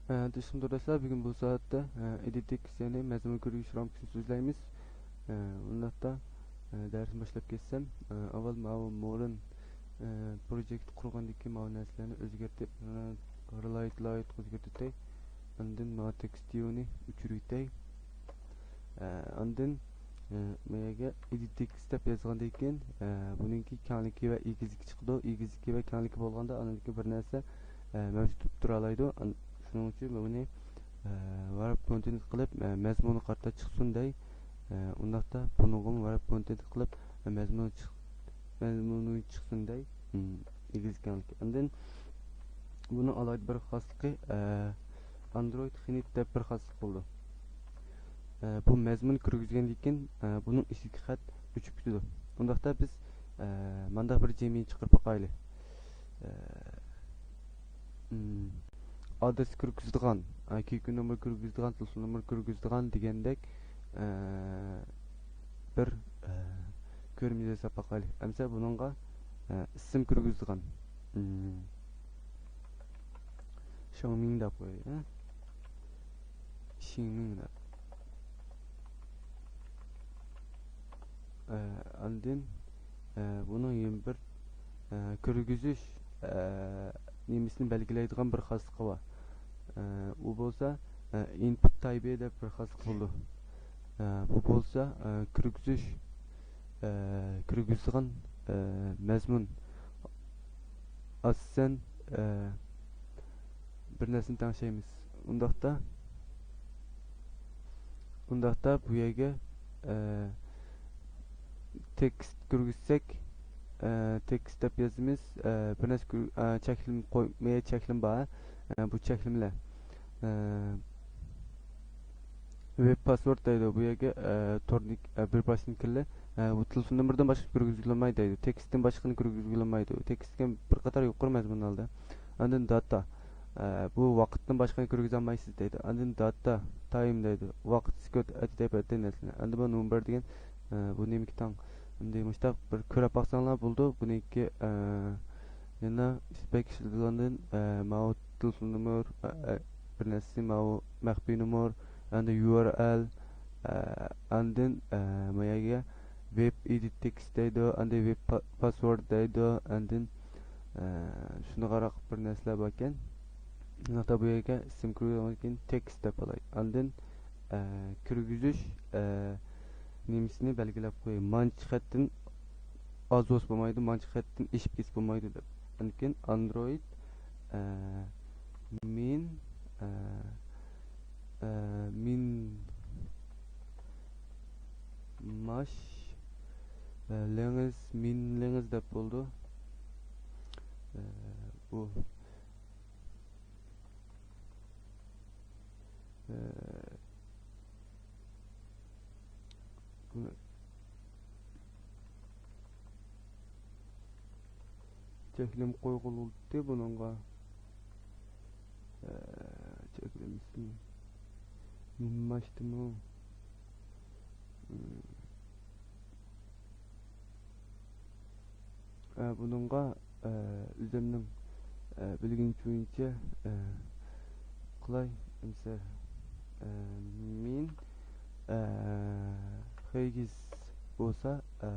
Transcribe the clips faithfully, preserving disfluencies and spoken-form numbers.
ئە، دوستۇم تورداشلار، بۈگۈن بۇ سائەتتە، ئە، ئېدىت تېكىست، يەنى مەزمۇن كىرگۈزۈش رامكىسىنى سۆزلەيمىز. ئە، ئۇنداقتا، ئە، دەرسنى باشلاپ كەتسەم، ئە، ئاۋۋال ماۋۇ مورىن، ئە، پروجېكت قۇرغاندىن كېيىن ماۋۇ نەرسىلەرنى ئۆزگەرتىپ، رىلايت لايت ئۆزگەرتىۋېتەي. ئاندىن ماۋۇ تېكىست ۋىيۇنى ئۆچۈرۈۋېتەي. ئە، ئاندىن، ئە، ما يەرگە ئېدىت تېكىست دەپ يازغاندىن كېيىن، ئە، بۇنىڭكى كەڭلىكى ۋە ئېگىزلىكى چىقىدۇ. ئېگىزلىكى ۋە كەڭلىكى بولغاندا، ئاندىن كېيىن بىر نەرسە، ئە، مەۋجۇت بولۇپ تۇرالايدۇ. ئان-، شۇنىڭ ئۈچۈن بۇنى، ئە، ۋارپ كونتېنت قىلىپ، ئە، مەزمۇنى قارىتا چىقسۇن دەي. ئە، ئۇنداقتا بۇنىڭغىمۇ ۋارپ كونتېنت قىلىپ، ئە، مەزمۇنى چىق-، مەزمۇنى چىقسۇن دەي. ئېگىز كەڭلىكى. ئاندىن بۇنىڭ ئالاھىدە بىر خاسلىقى، ئە، ئاندرويد خېنىت دەپ بىر خاسلىق بولىدۇ. ئە، بۇ مەزمۇن كىرگۈزگەندىن كېيىن، ئە، بۇنىڭ ئىچىدىكى خەت ئۆچۈپ كېتىدۇ. ئۇنداقتا بىز، ئە، مانداق بىر جىمى چىقىرىپ باقايلى. ئە، ئادرېس كىرگۈزىدىغان، ئە، كىيكۈن نومۇر كىرگۈزىدىغان، تېلېفون نومۇر كىرگۈزىدىغان دېگەندەك، ئە، بىر، ئە، كۆرمە ياساپ باقايلى. ئەمسە بۇنىڭغا، ئە، ئىسىم كىرگۈزىدىغان، شاڭمىڭ دەپ قوياي، ئە؟ شىڭمىڭ دەپ. ئە، ئاندىن، ئە، بۇنىڭ يەنە بىر، ئە، كىرگۈزۈش، ئە، نېمىسىنى بەلگىلەيدىغان بىر خاسلىقى بار. ئە، ئۇ بولسا، ئە، ئىنپۇت تايپى دەپ بىر خاسلىق بولىدۇ. ئە، بۇ بولسا، ئە، كىرگۈزۈش، ئە، كىرگۈزىدىغان، ئە، مەزمۇن. ئاساسەن، ئە، بىر نەرسىنى تەڭشەيمىز. ئۇنداقتا، ئۇنداقتا بۇ يەرگە، ئە، تېكىست كىرگۈزسەك، ئە، تېكىست دەپ يازىمىز. ئە، بىر نەرسە كىر-، ئە، چەكلىمە قوي-، مەيە چەكلىمە بار. ئە، بۇ چەكلىمىلەر. ئە، ۋېب پاسۋورد دەيدۇ. بۇ يەرگە، ئە، تورنىك، ئە، بىر پارچىنى كىرلە. ئە، بۇ تېلېفون نومۇرىدىن باشقا كىرگۈزگىلى بولمايدۇ دەيدۇ. تېكىستتىن باشقىنى كىرگۈزگىلى بولمايدۇ. تېكىستكە بىر قاتار يۇقىرى مەزمۇن ئالدى. ئاندىن داتا. ئە، بۇ ۋاقىتتىن باشقىنى كىرگۈزەلمەيسىز دەيدۇ. ئاندىن داتا تايم دەيدۇ. ۋاقىت سېكۇنت ئەتىدەپ ئەتتى نەرسىلەر. ئاندىن بۇ نومۇر دېگەن، ئە، بۇ نېمىكى تاڭ. ئەمدى مۇشتاق بىر كۆرۈپ باقساڭلار بولىدۇ. بۇنىڭكى، ئە، يەنە بەك ئىشلىتىدىغاندىن، ئە، ماۋۇ تېلېفون نومۇر، ئە، ئە، بىر نەرسىسى ماۋۇ مەخپىي نومۇر، ئاندىن يۇ ئار ئېل، ئە، ئاندىن، ئە، ما يەرگە ۋېب ئېدىت تېكىست دەيدۇ، ئاندىن ۋېب پا-، پاسۋورد دەيدۇ، ئاندىن، ئە، شۇنىڭغا قاراپ بىر نەرسىلەر باركەن. ئاتا بۇ يەرگە ئىسىم كىرگۈزگەندىن كېيىن تېكىست دەپ ئالاي. ئاندىن، ئە، كىرگۈزۈش، ئە، نېمىسىنى بەلگىلەپ قوياي. مانچە خەتتىن ئاز بولسا بولمايدۇ، مانچە خەتتىن ئېشىپ كەتسە بولمايدۇ دەپ. لېكىن ئاندرويد، ئە، مىن، ئە، ئە، مىن ماش، ئە، لېڭىز، مىن لېڭىز دەپ بولىدۇ. ئە، بۇ، ئە، بۇ چەكلىمە قويغىلى بولاتتى بۇنىڭغا. ئە، چەكلىمىسىنى مىنماشتىمۇ؟ ئە، بۇنىڭغا، ئە، ئۆزۈمنىڭ، ئە، بىلگىنىم بويىچە، ئە، قىلاي. ئەمسە، ئە، مىن، ئە، خېگىز بولسا، ئە،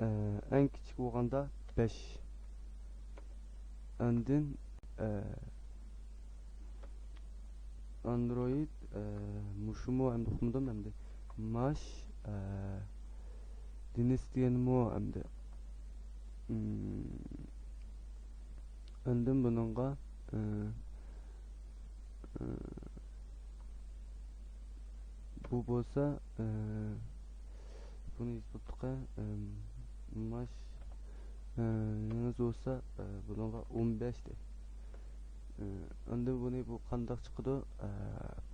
ئە، ئەڭ كىچىك بولغاندا بەش. ئاندىن، ئە، ئاندرويد، ئە، مۇشۇمۇ ئەمدى ئۇقمىدىم ئەمدى. ماش، ئە، دېنىس دېگەنمۇ ئەمدى. ئاندىن بۇنىڭغا، ئە، ئە، بۇ بولسا، ئە، بۇنى يېزىپ بوپتۇق، ئە، ماش، ئە، يېڭىز بولسا، ئە، بۇنىڭغا ئون بەش دەي. ئە، ئاندىن بۇنى بۇ قانداق چىقىدۇ؟ ئە،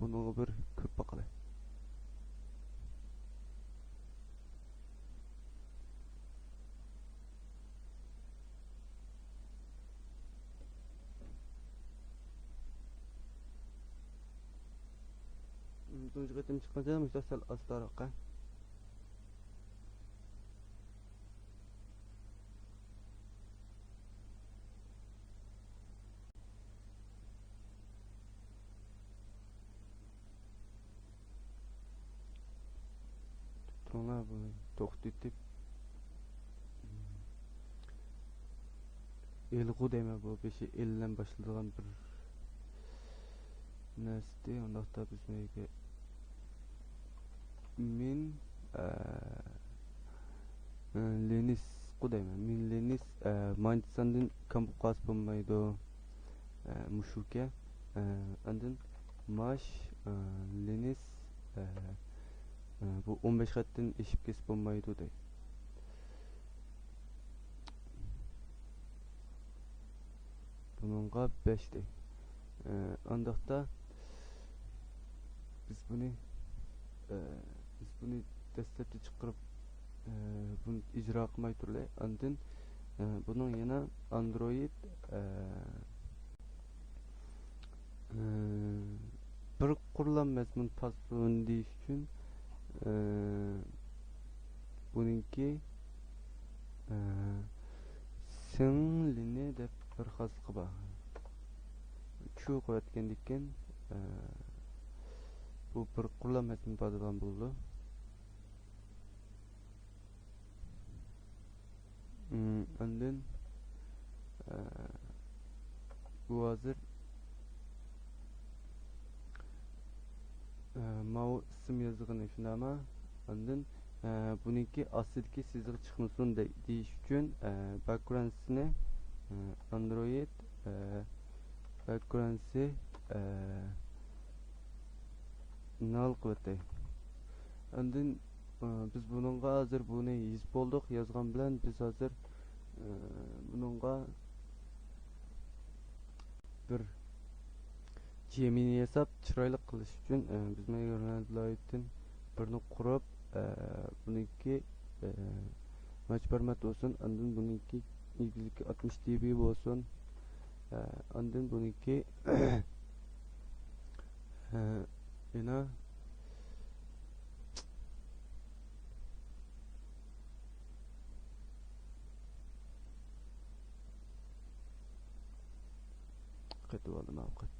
بۇنىڭغا بىر كۆرۈپ باقىلى. تۇنجى قېتىم چىققانچە مۇشۇنداق سەل ئاستاراق. مانا بۇنى توختىتىپ، ئېلغۇ دەيمەن، بۇ بېشى ئېل بىلەن باشلىنىدىغان بىر نەرسىدى. ئۇنداقتا بىز مەيگە مىن، ئە، ئە، لىنىسقۇ دەيمەن. مىن لىنىس، ئە، مانچىساندىن كام بولۇپ قالسا بولمايدۇ. ئە، مۇشۇكە. ئە، ئاندىن ماش، ئە، لىنىس، ئە، ئە، بۇ ئون بەش خەتتىن ئېشىپ كەتسە بولمايدۇ دەي. بۇنىڭغا بەش دەي. ئە، ئانداقتا بىز بۇنى، ئە، بىز بۇنى دەسلەپتە چىقىرىپ، ئە، بۇنى ئىجرا قىلماي تۇرلى. ئاندىن، ئە، بۇنىڭ يەنە ئاندرويد، ئە، ئە، بىر قۇرلام مەزمۇن پاسپورتىنى دېيىش ئۈچۈن، ئە، بۇنىڭكى، ئە، سىڭلىنى دەپ بىر خاسلىقى بار. چۇ قويۇۋەتكەندىن كېيىن، ئە، بۇ بىر قۇرلام مەزمۇن ئىپادىلىگەن بولىدۇ. ئاندىن، ئە، بۇ ھازىر، ئە، ماۋۇ ئىسىم يېزىلغىنى شۇنداقمۇ؟ ئاندىن، ئە، بۇنىڭكى ئاستىدىكى سىزىق چىقمىسۇن دەي-، دېيىش ئۈچۈن، ئە، باكگراندسىنى، ئە، ئاندرويد، ئە، باكگراندسى، ئە، نال قىلىۋېتەي. ئاندىن، ئە، بىز بۇنىڭغا ھازىر بۇنى يېزىپ بولدۇق. يازغان بىلەن بىز ھازىر، ئە، بۇنىڭغا بىر جىمىنى ياساپ، چىرايلىق قىلىش ئۈچۈن، ئە، بىز مەيگە رونالدو لايتتىن بىرنى قۇرۇپ، ئە، بۇنىڭكى، ئە، ماچ فورمات بولسۇن، ئاندىن بۇنىڭكى ئېگىزلىكى ئاتمىش دېبى بولسۇن، ئە، ئاندىن بۇنىڭكى، ئە، يەنە قېتىۋالدىم ئاۋقەت.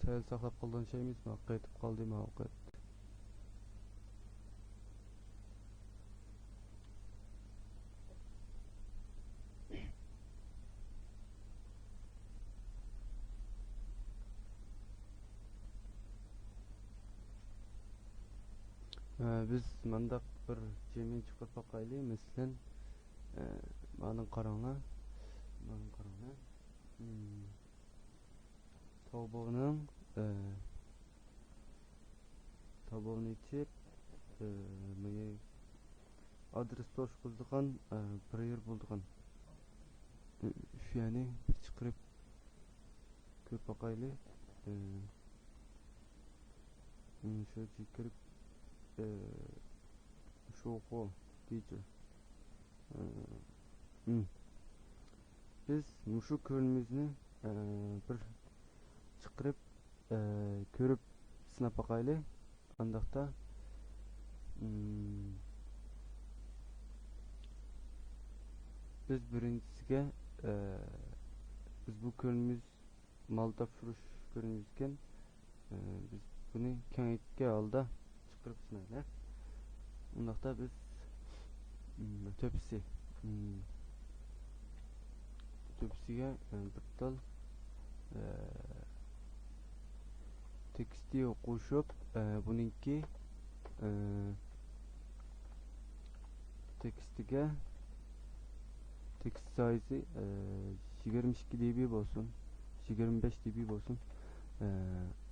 سەل ساقلاپ قالىدىغان شەيمىز، مانا قېتىپ قالدى ماۋۇ قېت. ئە، بىز مانداق بىر جىمنى چىقىرىپ باقايلى، مەسىلەن، ئە، مانا قاراڭلار، مانا قاراڭلار. مم. تاۋباۋنىڭ، ئە، تاۋباۋنى ئېچىپ، ئە، مانا ئادرېس توشقۇزىدىغان، ئە، بىر يېرى بولىدىغان، ئە، شۇ يەرنى بىر چىقىرىپ كۆرۈپ باقايلى. ئە، مم، شۇ يەرگە كىرىپ، ئە، شوخۇ دېيىچۇ. ئە، مم. بىز مۇشۇ كۆرۈنمىمىزنى، ئە، بىر چىقىرىپ، ئە، كۆرۈپ سىناپ باقايلى. ئانداقتا، ئىم، بىز بىرىنچىسىگە، ئە، بىز بۇ كۆرۈنمىمىز مال تاپشۇرۇش كۆرۈنمىمىز ئىكەن. ئە، بىز بۇنى كېڭەيتكەن ھالدا چىقىرىپ سىنايلى. ئۇنداقتا بىز، ئىم، تۆپىسى، ئىم، تۆپىسىگە، ئە، بىر تال، ئە، تېكىستى قوشۇپ، ئە، بۇنىڭكى، ئە، تېكىستىگە، تېكىست سايزى، ئە، يىگىرمە ئىككى دېبى بولسۇن، يىگىرمە بەش دېبى بولسۇن. ئە،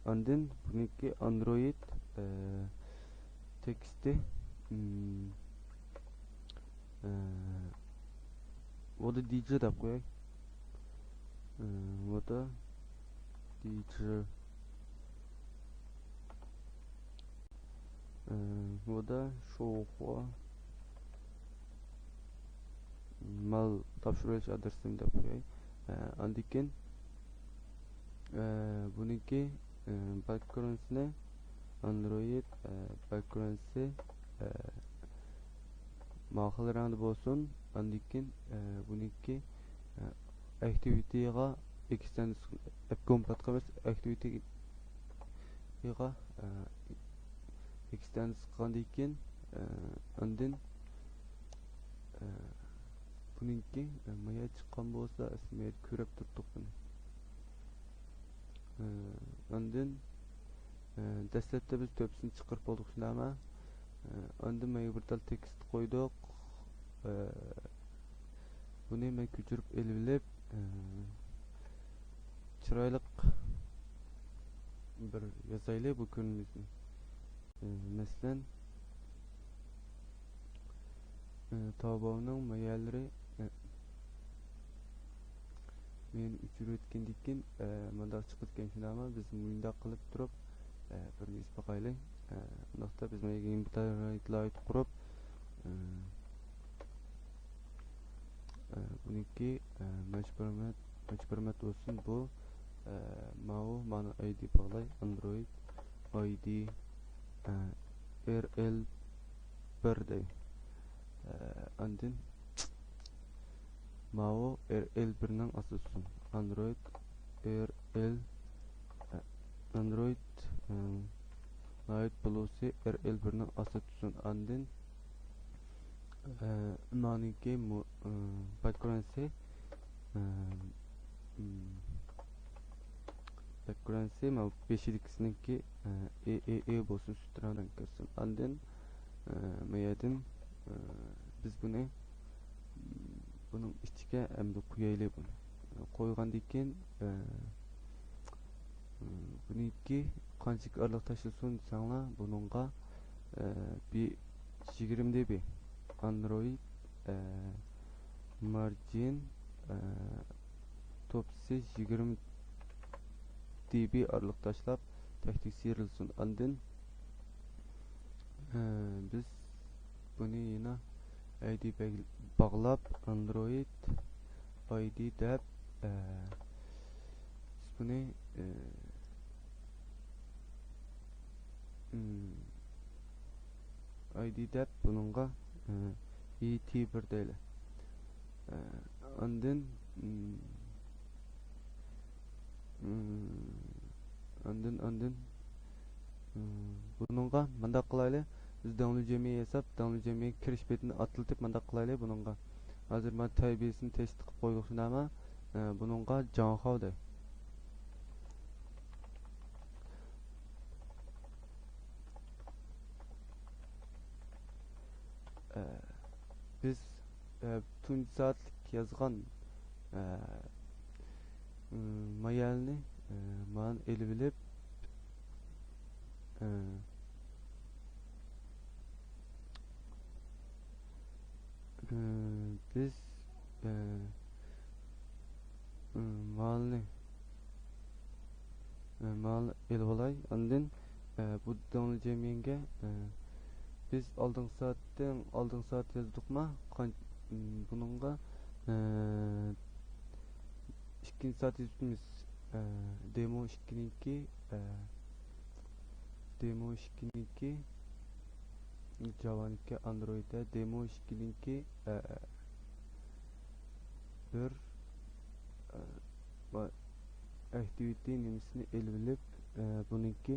ئاندىن بۇنىڭكى ئاندرويد، ئە، تېكىستى، ئىم، ئە، ۋودا دىجى دەپ قوياي. ئە، ۋودا دىجى. ئە، ۋودا شوخۇا. مال تاپشۇرۇۋېلىش ئادرېسىنى دەپ قوياي. ئە، ئاندىن كېيىن، ئە، بۇنىڭكى، ئە، باكگراۋندىنى ئاندرويد، ئە، باكگراۋندى، ئە، ماخىل رەڭدە بولسۇن. ئاندىن كېيىن، ئە، بۇنىڭكى، ئە، ئاكتىۋىتىغا ئېكستېنس، ئەپكومپاتقا ئەمەس، ئاكتىۋىتىغا، ئە، ئېكستېنس قىلغاندىن كېيىن، ئە، ئاندىن، ئە، بۇنىڭكى، ئە، مايا چىققان بولسا، ئەسلى مايا كۆرۈپ تۇرتتۇق بۇنى. ئە، ئاندىن، ئە، دەسلەپتە بىز تۆپىسىنى چىقىرىپ بولدۇق، شۇنداقمۇ؟ ئە، ئاندىن مايا بىر تال تېكىست قويدۇق. ئە، بۇنى مەن كۆچۈرۈپ ئېلىۋېلىپ، ئە، چىرايلىق بىر يازايلى بۇ كۆرۈنمىسىنى. ئە، مەسىلەن، ئە، تاۋباۋنىڭ مايالىرى، ئە، مېنى ئۆچۈرۈۋەتكەندىن كېيىن، ئە، مۇنداق چىقىدىكەن، شۇنداقمۇ؟ بىز مۇنداق قىلىپ تۇرۇپ، ئە، بىر نېمە باقايلى. ئە، ئۇنداقتا بىز مانا يېڭى بىر لايت قۇرۇپ، ئە، ئە، بۇنىڭكى، ئە، مەجبۇرىيەت، مەجبۇرىيەت بولسۇن بۇ، ئە، ماۋۇ، مانا ئايدى باغلاي، ئاندرويد ئايدى، ئە، ئېر ئېل بىر دەي. ئە، ئاندىن ماۋۇ ئېر ئېل بىرنىڭ ئاستىدا تۇرسۇن. ئاندرويد ئېر ئېل، ئە، ئاندرويد، ئە، نايت بلۇسى ئېر ئېل بىرنىڭ ئاستىدا تۇرسۇن. ئاندىن، ئە، مانىڭكى مۇ-، ئە، باكگراۋندى، ئە، م، باكگراۋندى ماۋۇ بېشىدىكىسىنىڭكى، ئە، ئې، ئې، ئې بولسۇن، سۈت رەڭ كىرسۇن. ئاندىن، ئە، ما يەردىن، ئە، بىز بۇنى، بۇنىڭ ئىچىگە ئەمدى قويايلى بۇنى. قويغاندىن كېيىن، ئە، بۇنىڭكى قانچىلىك ئارىلىق تاشلىسۇن دېسەڭلار، بۇنىڭغا، ئە، بىر يىگىرمە دېبى ئاندرويد، ئە، مارجىن، ئە، توپىسى يىگىرمە دېبى ئارىلىق تاشلاپ، تەكتىك سىيرىلسۇن. ئاندىن، ئە، بىز بۇنى يەنە ئايدى بەگ-، باغلاپ، ئاندرويد ئايدى دەپ، ئە، بىز بۇنى، ئە، ئىم، ئايدى دەپ بۇنىڭغا، ئە، ئى تى بىر دەيلى. ئە، ئاندىن، ئىم، ئىم، ئاندىن، ئاندىن، ئىم، بۇنىڭغا مۇنداق قىلايلى. بىز داڭلۇ جەمئىيە ياساپ، داڭلۇ جەمئىيە كىرىش بېتىنى ئاتلىتىپ مۇنداق قىلايلى بۇنىڭغا. ھازىر مانا تەيبىسىنى تېست قىلىپ قويدۇق، شۇنداقمۇ؟ ئە، بۇنىڭغا جاڭخاۋ دەي. ئە، بىز، ئە، تۇنجى سائەتلىك يازغان، ئە، ئىم، مايالنى، ئە، مانا ئېلىۋېلىپ، ئە، ئە، بىز، ئە، ئىم، مالنى، ئە، مالنى ئېلىۋالاي. ئاندىن، ئە، بۇ داڭلى جەمئىيەنگە، ئە، بىز ئالدىنقى سائەتتىن، ئالدىنقى سائەت يازدۇقما؟ قان-، ئىم، بۇنىڭغا، ئە، ئىككىنچى سائەت يېزىپتىمىز. ئە، دېمو ئىككىنىڭكى، ئە، دېمو ئىككىنىڭكى، جاۋانىڭكى ئاندرويدتا، دېمو ئىككىنىڭكى، ئە، بىر، ئە، ۋە ئاكتىۋىتى نېمىسىنى ئېلىۋېلىپ، ئە، بۇنىڭكى،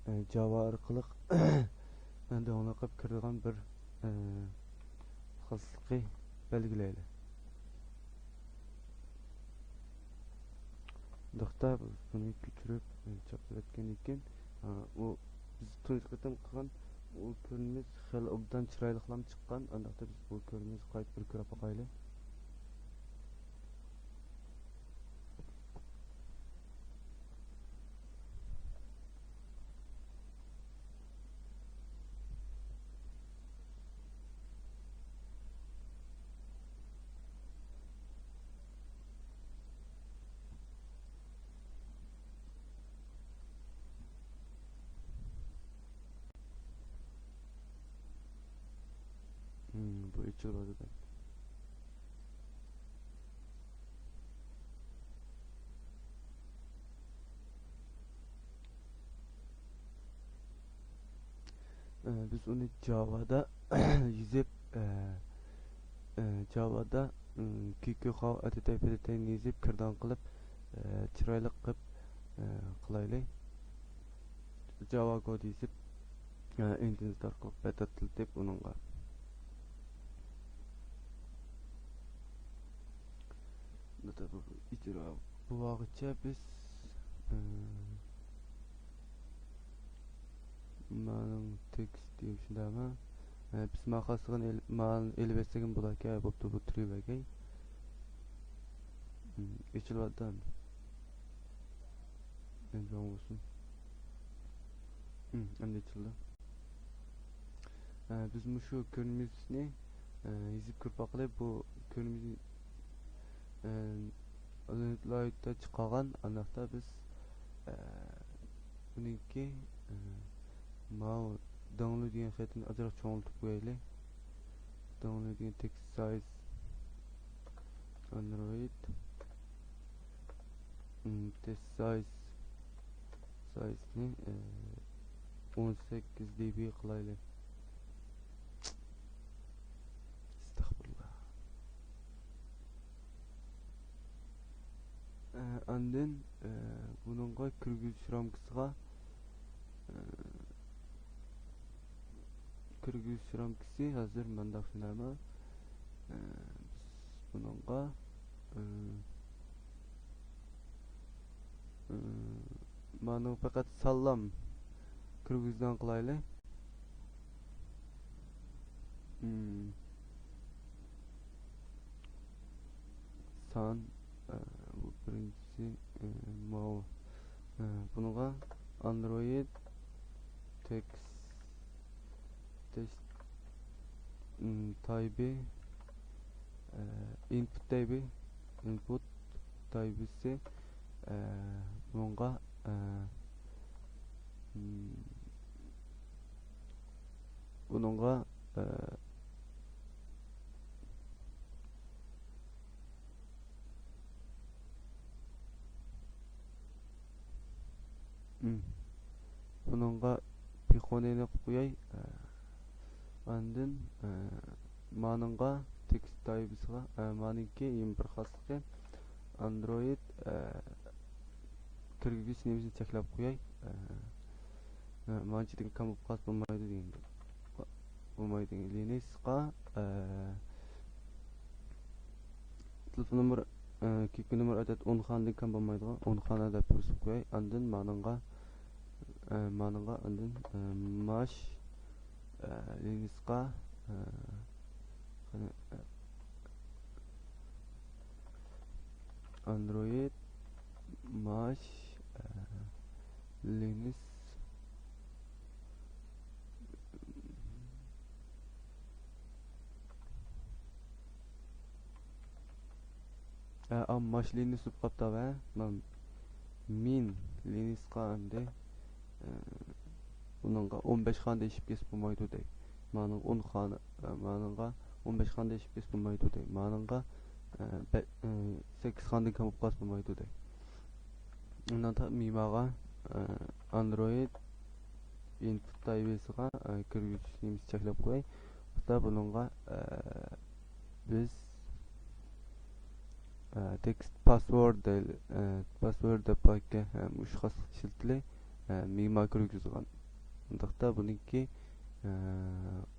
ئە، جاۋا ئارقىلىق داۋاملىق قىلىپ كىرىدىغان بىر، ئە، خاسلىقى بەلگىلەيلى. دوختۇر بۇنى كۆچۈرۈپ، ئە، چاپلىۋەتكەندىن كېيىن، ئە، ئۇ بىز تۇنجى قېتىم قىلغان ئۇ كۆرۈنمىسى خېلى ئوبدان چىرايلىقلام چىققان. ئانداقتا بىز بۇ كۆرۈنمىسىنى قايتا بىر كۆرۈپ باقايلى. Hmm, bu ئېچىلىۋاتىدۇ. ئە، بىز ئۇنى جاۋادا يېزىپ، ئە، ئە، جاۋادا، ئىم، كيۇكيۇخاۋ ئەتەتەي پەتەتەينى يېزىپ، كىردان قىلىپ، ئە، چىرايلىق قىلىپ، ئە، قىلايلى. جاۋا كود يېزىپ، ئە، ئىنتېنسىتار قىلىپ پەتەتلىتىپ ئۇنىڭغا. ئىجرا بولغۇچە بىز، ئە، مانىڭ تېكىست دېيىشىدەما؟ ئە، بىز ما خاسلىقىنى ئېلىپ، مانى ئېلىۋەتسەكمۇ بولاركەن. بوپتۇ، بۇ تۇرۇۋەرگەي. ئېچىلىۋاتىدۇ ئەمدى. ئەمدى بولسۇن. ئەمدى ئېچىلدى. ئە، بىز مۇشۇ كۆرۈنمىسىنى، ئە، يېزىپ كۆرۈپ باقىلى. بۇ كۆرۈنمىسى، ئە، لايتتا چىقارغان. ئانداقتا بىز، ئە، بۇنىڭكى، ئە، ماۋۇ داڭلۇ دېگەن خېتىنى ئازراق چوڭلىتىپ قويايلى. داڭلۇ دېگەن تېكىست سايز، ئاندرويد، ئىم، تېكىست سايز، سايزنى، ئە، ئون سەككىز دېبى قىلايلى. ئەستەغپۇرۇللا. ئە، ئاندىن، ئە، بۇنىڭغا كىرگۈزۈش رامكىسىغا، ئە، كىرگۈزۈش رامكىسى ھازىر مانداق شۇنداقمۇ؟ ئە، بىز بۇنىڭغا، ئە، ئە، مانىڭ پەقەت ساللام كىرگۈزگەن قىلايلى. ئىم. سان، ئە، بۇ بىرىنچىسى، ئە، ماۋۇ. ئە، بۇنىڭغا ئاندرويد تېكىست، تېكىست، ئىم، تايپى، ئە، ئىنپۇت تايپى، ئىنپۇت تايپىسى، ئە، بۇنىڭغا، ئە، ئىم، بۇنىڭغا، ئە، ئىم، بۇنىڭغا پىخونىنى قىلىپ قوياي. ئە، ئاندىن، ئە، مانىڭغا تېكىست تايپىسىغا، ئە، مانىڭكى يەنە بىر خاسلىقى ئاندرويد، ئە، كىرگۈزۈش نېمىسىنى چەكلەپ قوياي. ئە، ئە، مانچە دېگەن كام بولۇپ قالسا بولمايدۇ دېگەن. بولمايدۇ دېگەن. لىنۇكسقا، ئە، تېلېفون نومۇر، ئە، كيۇكيۇ نومۇر ئادەت ئون خانىدىن كام بولمايدىغان، ئون خانا دەپ يېزىپ قوياي. ئاندىن مانىڭغا، ئە، مانىڭغا ئاندىن، ئە، ماش، ئە، لىنۇكسقا، ئە، قېنى، ئە، ئاندرويد، ماش، ئە، لىنۇكس. ئە، ئا، ماش لىنۇكس بولۇپ قاپتۇ، ھە؟ مەن مىن لىنۇكسقا ئەمدى، ئە، بۇنىڭغا ئون بەش خانىدىن ئېشىپ كەتسە بولمايدۇ دەي. مانىڭغا ئون خانا، ئە، مانىڭغا ئون بەش خانىدىن ئېشىپ كەتسە بولمايدۇ دەي. مانىڭغا، ئە، بە-، ئە، سەككىز خانىدىن كەم بولۇپ قالسا بولمايدۇ دەي. ئۇنداقتا مىماغا، ئە، ئاندرويد ئىنپۇت تايپىسىغا، ئە، كىرگۈزۈش نېمىسى چەكلەپ قوياي. ھەتتا بۇنىڭغا، ئە، بىز، ئە، تېكىست پاسۋورد دەيلى، ئە، پاسۋورد دەپ باركەن، ھە، مۇشۇ خاسلىقنى ئىشلىتىلى، ئە، مىما كىرگۈزىدىغان. ئۇنداقتا بۇنىڭكى، ئە،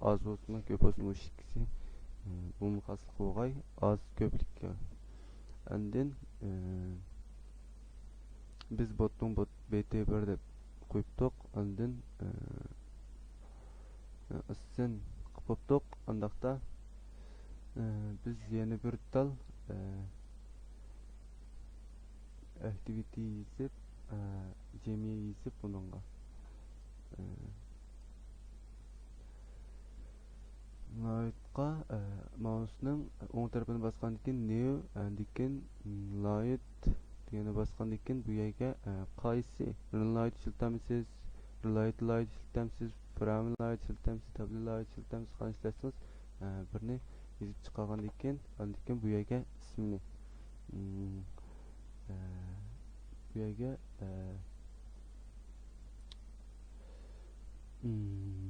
ئاز بولسۇن، كۆپ بولسۇن، مۇشۇ ئىككىسى، ئە، بۇمۇ خاسلىق بولغاي، ئاز كۆپلۈككە. ئاندىن، ئە، بىز بوتنىڭ بوت بېتى بىر دەپ قويۇپتۇق. ئاندىن، ئە، ئىسسىن قىلىپ بوپتۇق. ئانداقتا، ئە، بىز يەنە بىر تال، ئە، ئاكتىۋىتى يېزىپ، ئە، جەمئىيە يېزىپ بۇنىڭغا، ئە، لايتقا، ئە، ماۋسنىڭ ئوڭ تەرىپىنى باسقاندىن كېيىن نيۇ، ئاندىن كېيىن لايت دېگەننى باسقاندىن كېيىن بۇ يەرگە، ئە، قايسى رىنلايت ئىشلىتەمسىز، رىلايت لايت ئىشلىتەمسىز، پىرامە لايت ئىشلىتەمسىز، تابلو لايت ئىشلىتەمسىز، قايسى ئىشلەتسىڭىز، ئە، بىرنى يېزىپ چىقارغاندىن كېيىن، ئاندىن كېيىن بۇ يەرگە ئىسمىنى، ئىم، ئە، بۇ يەرگە، ئە، ئىم،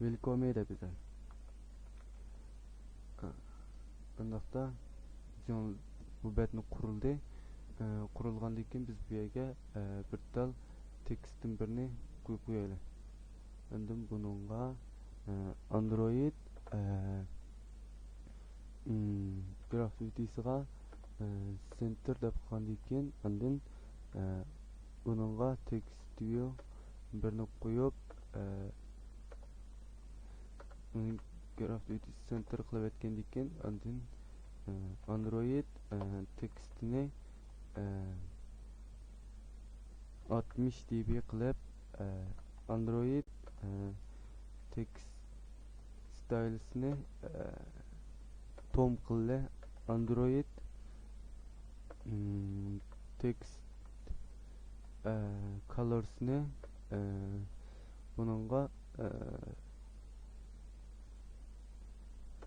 ۋېلكومى دەپ يېزىڭ. ئۇنداقتا بىزنىڭ بۇ بەتنى قۇرۇلدى. ئە، قۇرۇلغاندىن كېيىن بىز بۇ يەرگە، ئە، بىر تال تېكىستتىن بىرنى قويۇپ قويايلى. ئاندىن بۇنىڭغا، ئە، ئاندرويد، ئە، ئىم، گرافىتىسىغا، ئە، سېنتىر دەپ قىلغاندىن كېيىن، ئاندىن، ئە، بۇنىڭغا تېكىست ۋىيۇ بىرنى قويۇپ، ئە، ئۇنى گرافىتى سېنتىر قىلىۋەتكەندىن كېيىن، ئاندىن، ئە، ئاندرويد، ئە، تېكىستىنى، ئە، ئاتمىش دېبى قىلىپ، ئە، ئاندرويد، ئە، تېكىست ستايلىسىنى، ئە، توم قىلدى. ئاندرويد، ئىم، تېكىست، ئە، كالورسىنى، ئە، بۇنىڭغا، ئە،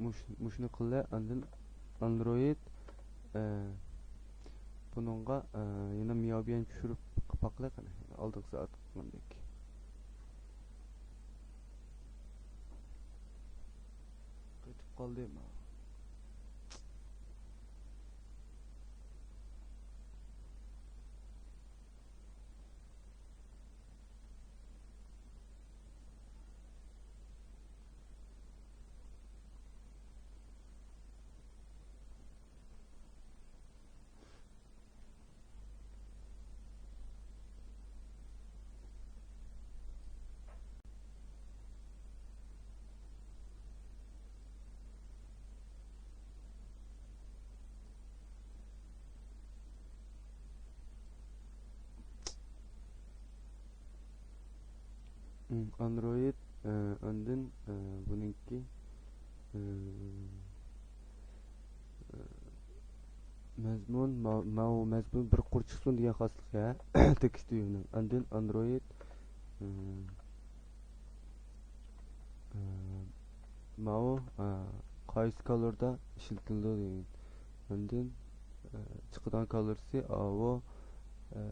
مۇش-، مۇشۇنى قىلدى. ئاندىن ئاندرويد، ئە، بۇنىڭغا، ئە، يەنە مياۋبيەن چۈشۈرۈپ قاپاقلىق، قېنى، ئالدىقى سائەت قىلغاندەك. قېتىپ قالدى. ئاندرويد، ئە، ئاندىن، ئە، بۇنىڭكى، ئە، ئە، مەزمۇن، ما-، ماۋۇ مەزمۇن بىر قۇر چىقسۇن دېگەن خاسلىق يا، تېكىست ۋىيۇنىڭ. ئاندىن ئاندرويد، ئە، ئە، ماۋۇ، ئە، قايسى كالوردا ئىشلىتىلىدۇ دېگەن. ئاندىن، ئە، چىقىدىغان كالورىسى ئاۋۇ، ئە،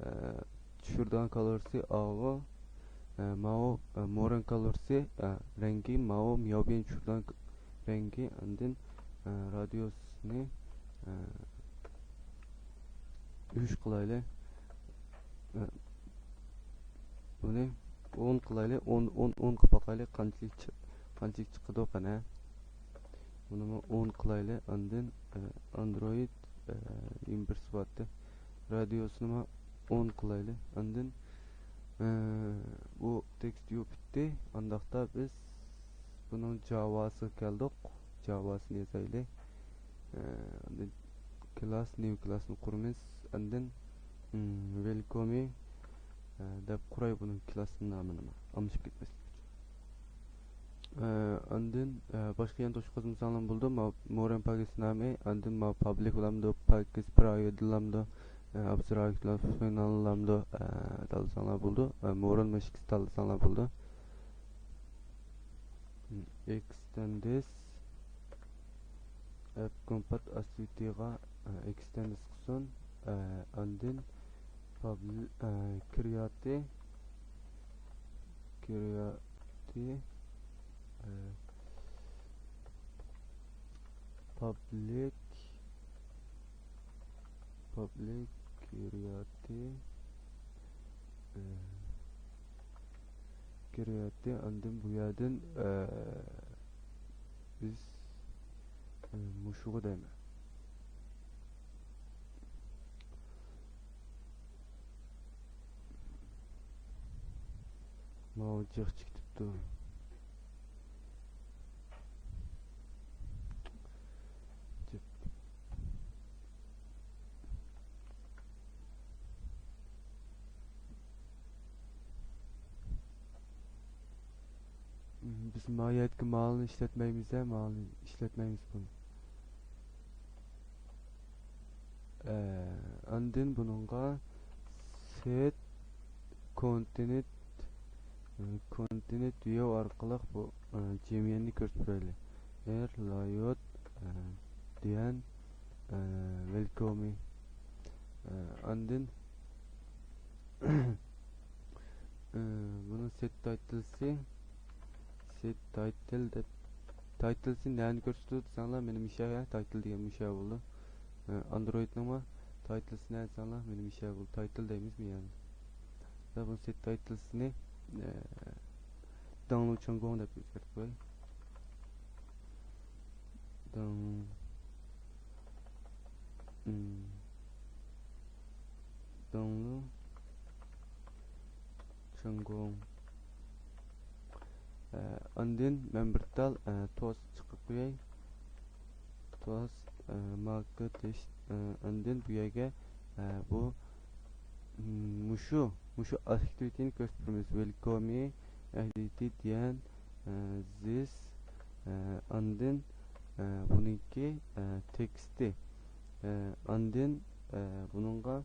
چۈشۈرىدىغان كالورىسى ئاۋۇ، ئە، ماۋۇ، ئە، موران كالورىسى، ئە، رەڭگى ماۋۇ، مياۋبيەن چۈشۈرىدىغان ك-، رەڭگى. ئاندىن، ئە، رادىيۇسىنى، ئە، ئۈچ قىلايلى. ئە، بۇنى ئون قىلايلى، ئون، ئون، ئون قىلىپ باقايلى، قانچىلىك چىق-، قانچىلىك چىقىدۇ قەنە. بۇنىمۇ ئون قىلايلى، ئاندىن، ئە، ئاندرويد، ئە، يىگىرمە بىر سوئاتتى. رادىيۇسىنىمۇ ئون قىلايلى، ئاندىن، ئە، بۇ تېكىست ۋىيۇ پۈتتى. ئانداقتا بىز بۇنىڭ جاۋاسىغا كەلدۇق. جاۋاسىنى يازايلى. ئە، ئاندىن كلاس، نيۇ كلاسنى قۇرىمىز. ئاندىن، ئىم، ۋېلكومى، ئە، دەپ قۇراي بۇنىڭ كلاسنىڭ نامىنىمۇ ئالمىشىپ كەتمەسلىك ئۈچۈن. ئە، ئاندىن، ئە، باشقا يەنە توشۇپ قوزمىساڭلارمۇ بولىدۇ. ما-، موران پاكىت نامى، ئاندىن ما پابلىك بولامدۇ، پاكىت پرايۋېت بولامدۇ، ئە، ئابستراكت بولامدۇ، ئە، تاللىساڭلار بولىدۇ. ئە، موران ماشىكىسى تاللىساڭلار بولىدۇ. ئېكستېندىس ئەپ كومپات ئاستىغا، ئە، ئېكستېندىس قىلسۇن. ئە، ئاندىن پابل-، ئە، كرياتى، كرياتى، ئە، پابلىك، پابلىك كرياتى، ئە، كىرىۋەتتى. ئاندىن بۇ يەردىن، ئە، بىز، ئە، مۇشۇغا دەيمەن. ماۋۇ جىق چىقىپتۇ. بىز ما يەردىكى مالنى ئىشلەتمەيمىز ھە، مالنى ئىشلەتمەيمىز بۇنى. ئە، ئاندىن بۇنىڭغا سېت كونتېنت، ئە، كونتېنت ۋىيۇ ئارقىلىق بۇ، ئە، جېميەننى كۆرسىتىپ بېرەيلى. ئېر لايوت، ئە، دېيەن، ئە، ۋېلكومى. ئە، ئاندىن ئە، بۇنىڭ سېت تايتلىسى، سېت تايتىل دەپ، تايتىلسى نەنى كۆرسىتىدۇ دېسەڭلار، مېنى مىشا، تايتىل دېگەن مىشا بولىدۇ. ئاندرويدنىڭمۇ تايتىلسى نە دېسەڭلار، مېنى مىشا بولىدۇ. تايتىل دەيمىزمۇ يەنى؟ بۇ سېت تايتىلسىنى داڭلۇ چاڭگوڭ دەپ ئۆزگەرتىپ قوياي. داڭ داڭلۇ چاڭگوڭ. ئاندىن مەن بىر تال توست چىقىپ قوياي. توست ماركېت. ئاندىن بۇ يەرگە بۇ مۇشۇ مۇشۇ ئاكتىۋىتېنى كۆرسىتىپ بېرىمىز. ۋېلكومى ئەھدىتى دىيەن زىس. ئاندىن بۇنىڭكى تېكىستى. ئاندىن بۇنىڭغا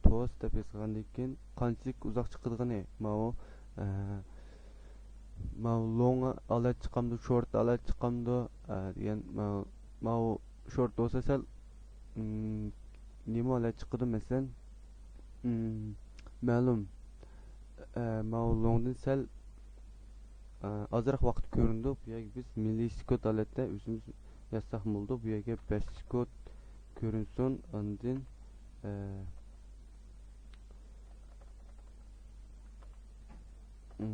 توست دەپ يازغاندىن كېيىن قانچىلىك ئۇزاق چىقىدىغىنى، ماۋۇ ماۋۇ لوڭ ھالەت چىقامدۇ، شورت ھالەت چىقامدۇ دېگەن. ماۋۇ شورت بولسا سەل نېمە ھالەت چىقىدۇ، مەسىلەن، مەلۇم، ماۋۇ لوڭدىن سەل ئازراق ۋاقىت كۆرۈنىدۇ. بۇ يەرگە بىز مىللىسېكۇنت ھالەتتە ئۆزىمىز يازساق بولىدۇ. بۇ يەرگە بەش سېكۇنت كۆرۈنسۇن. ئاندىن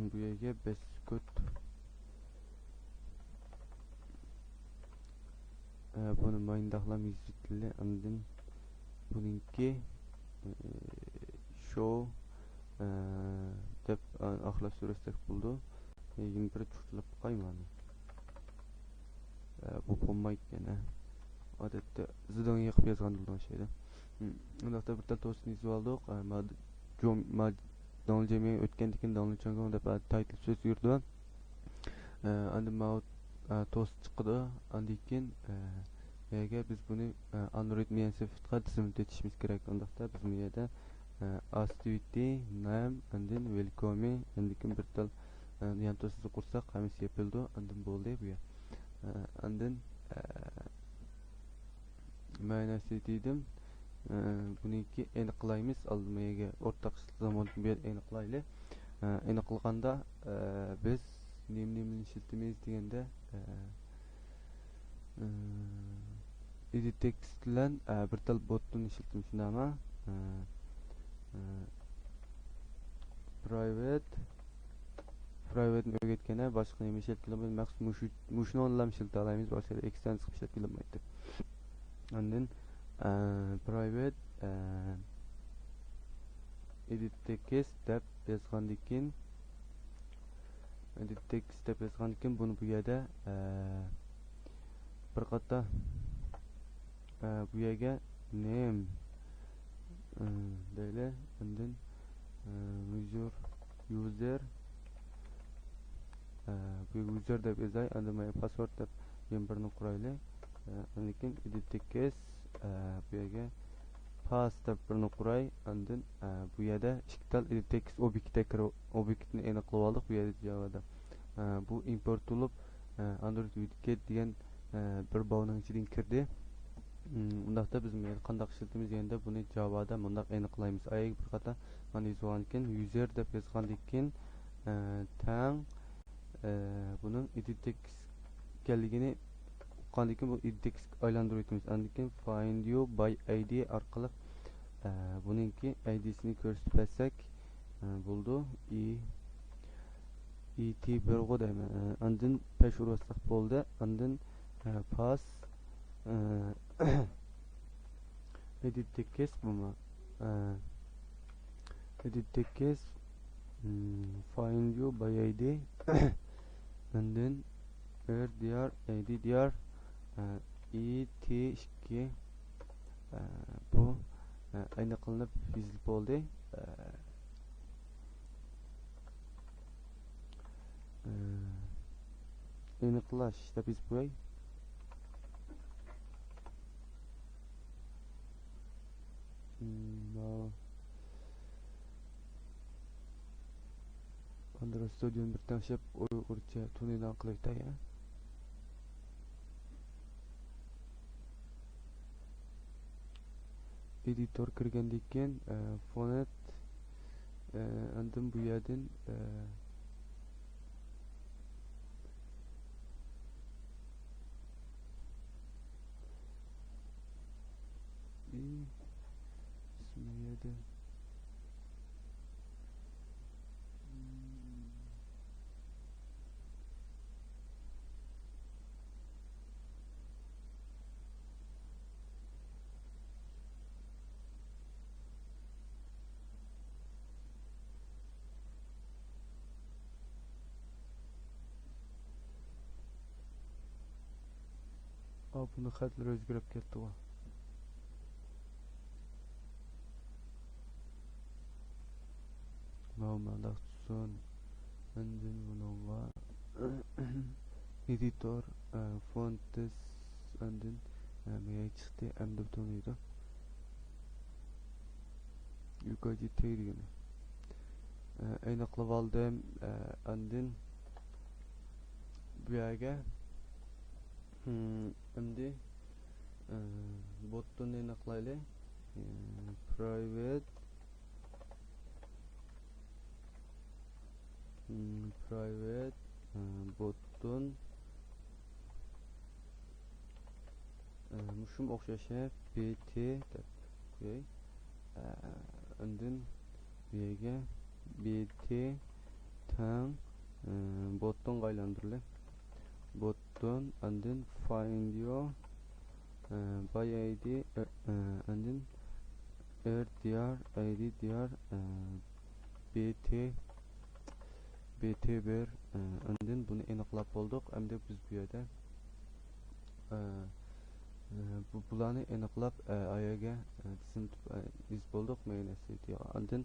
بۇ يەرگە بەش سېكۇنت. بۇنى ماينداقلام يېزىۋېتىلدى. ئاندىن بۇنىڭكى شو دەپ ئاخىرلاپ سۈرسەك بولىدۇ. يەنە بىر چۇرتلاپ باقاي مانا. بۇ بولمايدىكەن. ئادەتتە زىدىڭ يېقىپ يازغان بولىدىغان شەيدە. ئۇنداقتا بىر تال توستنى يېزىۋالدۇق. داڭلى جېمى ئۆتكەندىن كېيىن داڭلى چاڭگوڭ دەپ تايتىل سۆز يۈرىدۇ. ئاندىن ماۋۇ توست چىقىدۇ. ئاندىن كېيىن بۇ يەرگە بىز بۇنى ئاندرويد مىيەن سېفىتقا تىزىملىتىۋېتىشىمىز كېرەك. ئۇنداقتا بىز بۇ يەردە ئاستىۋىتى نام، ئاندىن ۋېلكومى، ئاندىن كېيىن بىر تال يان توستىنى قۇرساق ھەممىسى يېپىلىدۇ. ئاندىن بولدى بۇ يەر. ئاندىن مەنىسى دېدىم. بۇنىڭكى ئېنىقلايمىز. ئالدىمىغا ئورتاق زاماندا بۇ يەردە ئېنىقلايلى. ئېنىقلىغاندا بىز نېمە نېمىنى ئىشلىتىمىز دېگەندە، ئېدىت تېكىست بىلەن بىر تال بوتتىن ئىشلىتىمىز، شۇنداقمۇ؟ پرايۋەت پرايۋەتنى ئۆگەتكەندە باشقا نېمە ئىشلەتكىلى بولمايدۇ؟ مەخسۇس مۇشۇ، مۇشۇنىڭ بىلەن ئىشلىتەلەيمىز، باشقا ئېكستېنسىپ ئىشلەتكىلى بولمايدۇ. ئاندىن، ئە، پرايۋەت، ئە، ئېدىت تېكىست دەپ يازغاندىن كېيىن، ئېدىت تېكىست دەپ يازغاندىن كېيىن بۇنى بۇ يەردە، ئە، بىر قاتا، ئە، بۇ يەرگە نېم، ئە، دەيلى، ئاندىن، ئە، يۇزېر، يۇزېر، ئە، بۇ يەرگە يۇزېر دەپ يازاي، ئاندىن مانا پاسۋورد دەپ يەنە بىرنى قۇرايلى. ئە، ئاندىن كېيىن ئېدىت تېكىست، ئە، بۇ يەرگە پاس دەپ بىرنى قۇراي، ئاندىن، ئە، بۇ يەردە ئىككى تال ئېدىت تېكىست ئوبيېكتى كىرىپ، ئوبيېكتنى ئېنىقلىۋالدۇق بۇ يەردە جاۋادا. ئە، بۇ ئىمپورت بولۇپ، ئە، ئاندرويد ۋىدكېت دېگەن، ئە، بىر باۋنىڭ ئىچىدىن كىردى. ئۇنداقتا بىز مۇنى قانداق ئىشلىتىمىز دېگەندە، بۇنى جاۋادا مۇنداق ئېنىقلايمىز. ئايەگە بىر قاتا مانا يېزىۋالغاندىن كېيىن، يۇزېر دەپ يازغاندىن كېيىن، ئە، تەڭ، ئە، بۇنىڭ ئېدىت تېكىست ئىكەنلىكىنى ئۇققاندىن كېيىن، بۇ ئېدىت تېكىستكە ئايلاندۇرۇۋېتىمىز. ئاندىن كېيىن فايند يۇ باي ئايدى ئارقىلىق، ئە، بۇنىڭكى ئايدىسىنى كۆرسىتىپ بەرسەك، ئە، بولىدۇ. ئى، ئى تى بىرغۇ دەيمەن. ئە، ئاندىن پەش ئۇرۇۋەتسەك بولدى. ئاندىن، ئە، پاس، ئە، ئېدىت تېكىست بۇمۇ. ئە، ئېدىت تېكىست، فايند يۇ باي ئايدى. ئاندىن ئېر دىيار، ئەيدى دىيار، ئە، ئى تى ئىككى، ئە، بۇ، ئە، ئەينى قىلىنىپ يېزىلىپ بولدى. ئە، ئە، ئېنىقلاش دەپ يېزىپ قوياي. مم، ماۋۇ ئاندرويد ستۇدىيونى بىر تەڭشەپ ئۇيغۇرچە تونۇيدىغان قىلىۋېتەي، ھە. ئېدىتور كىرگەندىن كېيىن، ئە، فونت، ئە، ئاندىن بۇ يەردىن، ئە، كەتتى. ئا، بۇنىڭ خەتلىرى ئۆزگىرىپ كەتتىغۇ. ماۋۇ مانداق تۇرسۇن. ئاندىن بۇنىڭغا ئېدىتور، ئە، فونتس، ئاندىن، ئە، مېيەي چىقتى، ئەمدى بۇ تونۇيدۇ. يۇكاجى تېي دېگىنى. ئە، ئېنىقلىۋالدىم. ئە، ئاندىن بۇ يەرگە، ھىم، ئەمدى، ئە، بوتتىن ئېنىقلايلى. ئە، پرايۋېت، ھىم، پرايۋېت، ئە، بوتتىن، ئە، مۇشۇمۇ ئوخشاش، بى تى دەپ قوياي. ئە، ئاندىن بۇ يەرگە بى تى تەڭ، ئە، بوتتونغا ئايلاندۇرىلى. بوتتون، ئاندىن فايند يور، ئە، باي ئاي دى، ئە، ئە، ئاندىن ئېر دى ئار، ئاي دى دى ئار، ئە، بى تى، بى تى بىر، ئە، ئاندىن بۇنى ئېنىقلاپ بولدۇق. ئەمدى بىز بۇ يەردە، ئە، ئە، بۇ، بۇلارنى ئېنىقلاپ، ئە، ئايەرگە، ئە، تىزىملىتىپ، ئە، يېزىپ بولدۇق، مەينەسلىدى. ئاندىن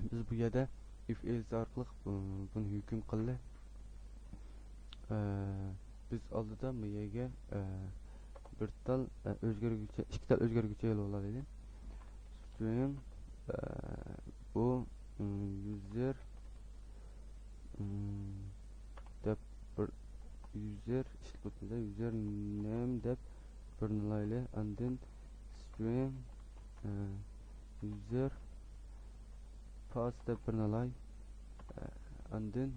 بىز بۇ يەردە ئىف ئېلس ئارقىلىق، ئە، بۇنى ھۆكۈم قىلدى. ئە، بىز ئالدىدا بۇ يەرگە، ئە، بىر تال، ئە، ئۆزگەرگۈچى، ئىككى تال ئۆزگەرگۈچى ئېلىۋالايلى. سترىڭ، ئە، بۇ، ئىم، يۇزېر، ئىم، دەپ بىر يۇزېر ئىشلىتىۋاتىمىز، يۇزېر نېم دەپ بىرنى ئالايلى. ئاندىن سترىڭ، ئە، يۇزېر پاس دەپ بىرنى ئالاي. ئە، ئاندىن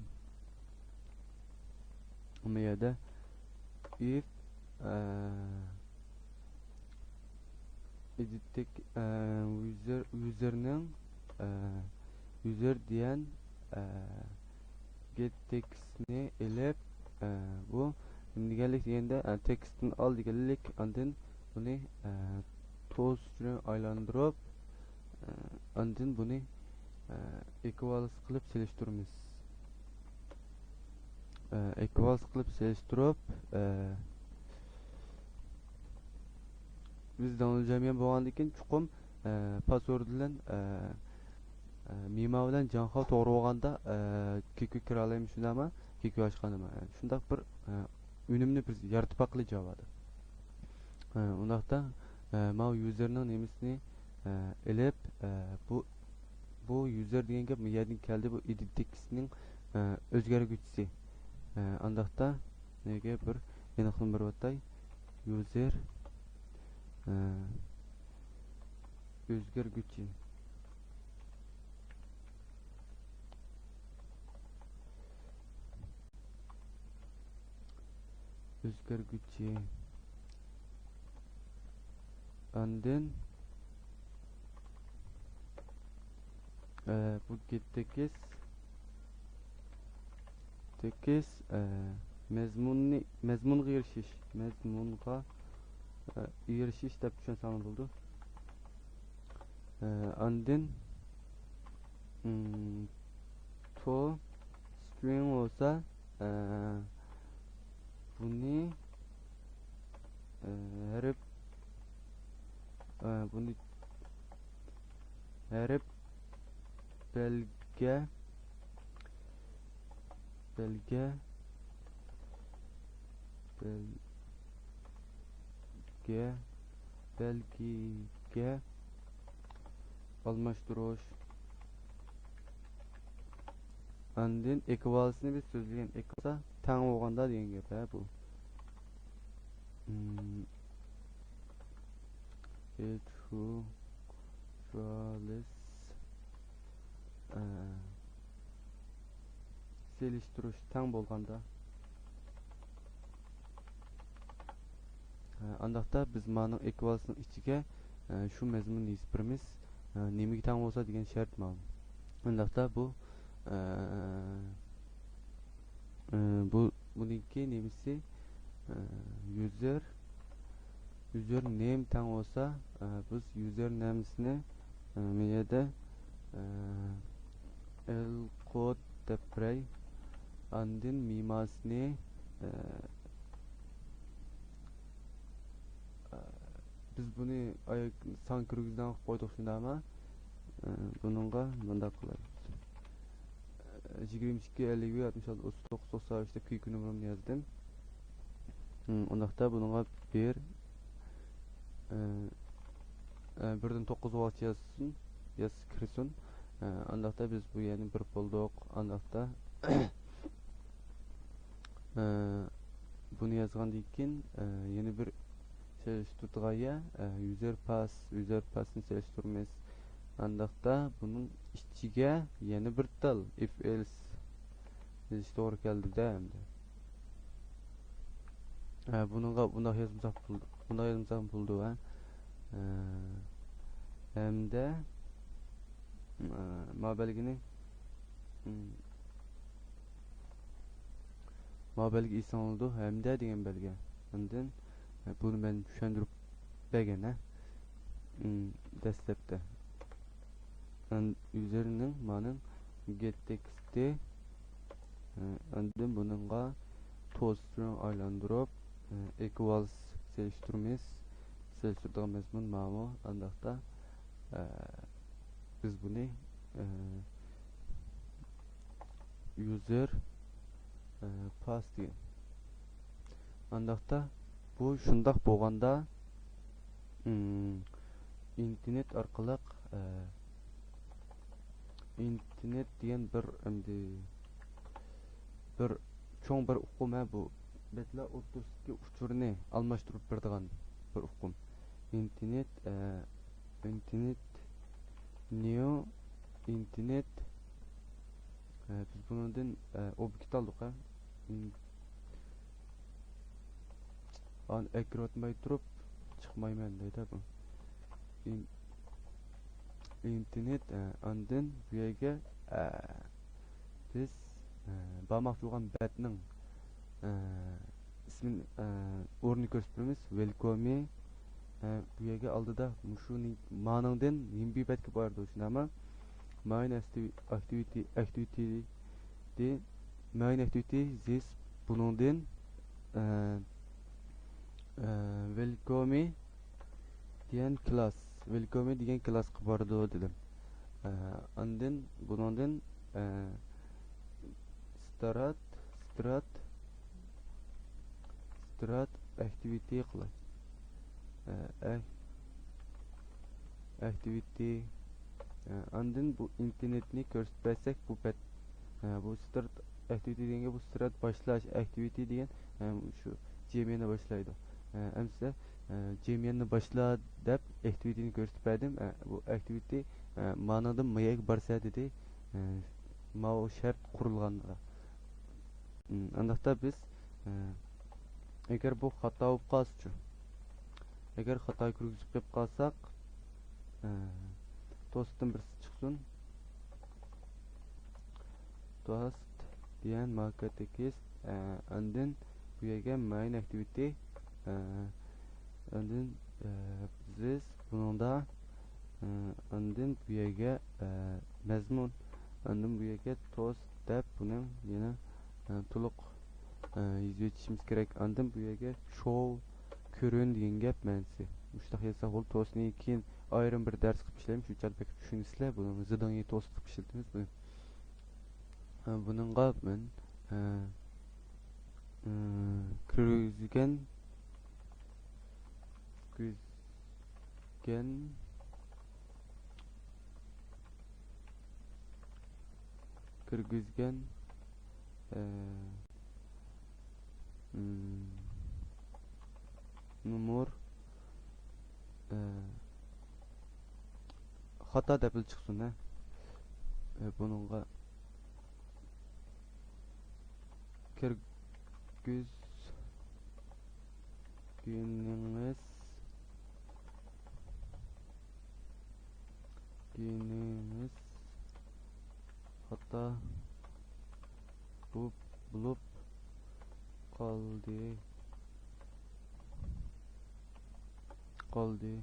بۇ يەردە ئىف، ئە، ئېدىتتىك، ئە، يۇزېر، يۇزېرنىڭ، ئە، يۇزېر دېگەن، ئە، گېت تېكىستنى ئېلىپ، ئە، بۇ نېمە دېگەنلىك دېگەندە، ئە، تېكىستنى ئال دېگەنلىك، ئاندىن بۇنى، ئە، تولسترىڭ ئايلاندۇرۇپ، ئە، ئاندىن بۇنى، ئە، ئېكۋالس قىلىپ سېلىشتۇرىمىز. ئە، ئېكۋالس قىلىپ سېلىشتۇرۇپ، ئە، بىز داڭلىجاميەن بولغاندىن كېيىن چوقۇم، ئە، پاسورد بىلەن، ئە، ئە، مىما بىلەن جاڭخاۋ توغرا بولغاندا، ئە، كىكۇ كىرالايمىز شۇنداقمۇ؟ كىكۇ ئاچقاندىمۇ؟ ئە، شۇنداق بىر، ئە، ئۈنۈمنى بىز يارىتىپ باققىلى جاۋادا. ئە، ئۇنداقتا، ئە، ماۋۇ يۇزېرنىڭ نېمىسىنى، ئە، ئېلىپ، ئە، بۇ، بۇ يۇزېر دېگەن گەپ مۇ يەردىن كەلدى، بۇ ئېدىت تېكىستنىڭ، ئە، ئۆزگەرگۈچىسى. ئە، ئانداقتا نېگە بىر ئېنىقلىما بېرىۋاتاي. يۇزېر، ئە، ئۆزگەرگۈچى. ئۆزگەرگۈچى. ئاندىن، ئە، بۇ گېت تېكىست، تېكىست، ئە، مەزمۇننى، مەزمۇنغا ئېرىشىش، مەزمۇنغا، ئە، ئېرىشىش دەپ چۈشەنسەڭلار بولىدۇ. ئە، ئاندىن، ئىم، تو سترىڭ بولسا، ئە، بۇنى، ئە، ھەرپ، ئە، بۇنى ھەرپ، بەلگە، بەلگە، بەلگە، بەلگىگە ئالماشتۇرۇش. ئاندىن ئېكۋالسنى بىز سۆزلىگەن، ئېكۋالسا تەڭ بولغاندا دېگەن گەپ ھە بۇ. ئىم، ئېكۋالس، ئە، سېلىشتۇرۇش تەڭ بولغاندا. ئە، ئانداقتا بىز مانىڭ ئېكۋالسنىڭ ئىچىگە، ئە، شۇ مەزمۇننى يېزىپ بېرىمىز. ئە، نېمىگە تەڭ بولسا دېگەن شەرت ماۋۇ. ئۇنداقتا بۇ، ئە، ئە، بۇ، بۇنىڭكى نېمىسى، ئە، يۈزەر، يۈزەر نېم تەڭ بولسا، ئە، بىز يۈزەر نېمىسىنى، ئە، مەيەدە، ئە، ئېل كود دەپ بېرەي. ئاندىن مېماسىنى، ئە، ئە، بىز بۇنى ئاياك سان كىرگۈزگەن قىلىپ قويدۇق، شۇنداقمۇ؟ ئە، بۇنىڭغا مۇنداق قىلايلى. ئە، يىگىرمە ئىككى، ئەللىك، ئاتمىش ئالتە، ئوتتۇز توققۇز، توقسان ئۈچ دەپ كۈيكى نومۇرۇمنى يازدىم. ھىم، ئۇنداقتا بۇنىڭغا بىر، ئە، ئە، بىردىن توققۇزغىچە يازسۇن، ياز كىرسۇن. ئە، ئانداقتا بىز بۇ يەرنى بىر بولدۇق. ئانداقتا، ئە، بۇنى يازغاندىن كېيىن، ئە، يەنە بىر سېلىشتۇرىدىغان يەر، ئە، يۈزەر پاس، يۈزەر پاسنى سېلىشتۇرىمىز. ئانداقتا بۇنىڭ ئىچىگە يەنە بىر تال ئىف ئېلس يېزىش توغرا كەلدى-دە ئەمدى. ھە، بۇنىڭغا بۇنداق يازمىساق بولىدۇ، بۇنداق يازمىساق بولىدۇ، ھە. ھە. ھەمدە، ھە، ما بەلگىنى، ھىم، ما بەلگە ئېسىڭلىدۇ، ھەمدە دېگەن بەلگە. ئاندىن، ھە، بۇنى مەن چۈشەندۈرۈپ بەرگەن، ھە. ھىم، دەسلەپتە. ئان-، يۈزەرنىڭ مانىڭ گېت تېكىستى، ئە، ئاندىن بۇنىڭغا توستىنى ئايلاندۇرۇپ، ئە، ئىكۋالس سېلىشتۇرىمىز. سېلىشتۇرىدىغان مەزمۇن ماۋۇ. ئانداقتا، ئە، بىز بۇنى، ئە، يۈزەر، ئە، پاس دېگەن. ئانداقتا بۇ شۇنداق بولغاندا، ئىم، ئىنتېرنېت ئارقىلىق، ئە، ئىنتېرنېت دېگەن بىر ئەمدى بىر چوڭ بىر ئۇقۇم، ھە، بۇ بەتلەر ئوتتۇرىسىدىكى ئۇچۇرنى ئالماشتۇرۇپ بېرىدىغان بىر ئۇقۇم. ئىنتېرنېت، ئە، ئىنتېرنېت نيۇ ئىنتېرنېت، ئە، بىز بۇنىڭدىن، ئە، ئوبيېكت ئالدۇق، ھە. ئىن-، ئان-، ئەكىرىۋاتماي تۇرۇپ چىقمايمەن دەيدۇ بۇ. ئىن-، ئىنتېرنېت، ئە، ئاندىن بۇ يەرگە، ئە، بىز، ئە، بارماقچى بولغان بەتنىڭ، ئە، ئىسمىنى، ئە، ئورنىنى كۆرسىتىپ بېرىمىز. ۋېلكومى، ئە، بۇ يەرگە ئالدىدا مۇشۇ نى-، مانىڭدىن نېمە بىر بەتكە بارىدۇ، شۇنداقمۇ؟ ماين ئەكتىۋىتى، ئەكتىۋىتى، ئەكتىۋىتى، ماين ئەكتىۋىتى زىس بۇنىڭدىن، ئە، ئە، ۋېلكومى دېگەن كلاس، ۋېلكومى دېگەن كلاسقا بارىدۇ دېدىم. ئە، ئاندىن بۇنىڭدىن، ئە، ستارت، ستارت، ستارت ئەكتىۋىتى قىلاي. ئە، ئەك-، ئەكتىۋىتى. ئە، ئاندىن بۇ ئىنتېرنېتنى كۆرسىتىپ بەرسەك، بۇ بەت، ئە، بۇ ستارت ئەكتىۋىتى دېگەنگە بۇ ستارت باشلاش ئەكتىۋىتى دېگەن، ئە، شۇ جېمىيەننى باشلايدۇ. ئە، ئەمسە، ئە، جېمىيەننى باشلا دەپ ئەكتىۋىتىنى كۆرسىتىپ بەردىم. ئە، بۇ ئەكتىۋىتى، ئە، مانىڭدىن مايەگە بارسا دېدى. ئە، ماۋۇ شەرت قۇرۇلغاندا. ئانداقتا بىز، ئە، ئەگەر بۇ خاتا بولۇپ قالسىچۇ؟ ئەگەر خاتا كىرگۈزۈپ قېلىپ قالساق، ئە، توستتىن بىرسى چىقسۇن. توست دېگەن ماركا تېكىست، ئە، ئاندىن بۇ يەرگە ماين ئەكتىۋىتى، ئە، ئاندىن، ئە، بىز بۇنىڭدا، ئە، ئاندىن بۇ يەرگە، ئە، مەزمۇن، ئاندىن بۇ يەرگە توست دەپ بۇنىڭ يەنە، ئە، تولۇق، ئە، يېزىۋېتىشىمىز كېرەك. ئاندىن بۇ يەرگە شوۋ كۆرۈن دېگەن گەپ مەنىسى. مۇشۇنداق يازساق بولىدۇ. توستنى كېيىن ئايرىم بىر دەرس قىلىپ ئىشلەيمىز. شۇ چاغدا بەك چۈشىنىسىلەر. بۇنىڭ زىدىڭى توست قىلىپ ئىشلىتىمىز بۇنى. ئە، بۇنىڭغا مەن، ئە، ئە، كىرگۈزگەن، كىرگۈزگەن، كىرگۈزگەن، ئە، ئىم، نومۇر، ئە، خاتا دەپلا چىقسۇن، ھە. ئە، بۇنىڭغا كىرگۈزگىنىڭىز، دېگىنىمىز خاتا بولۇپ قالدى. قالدى.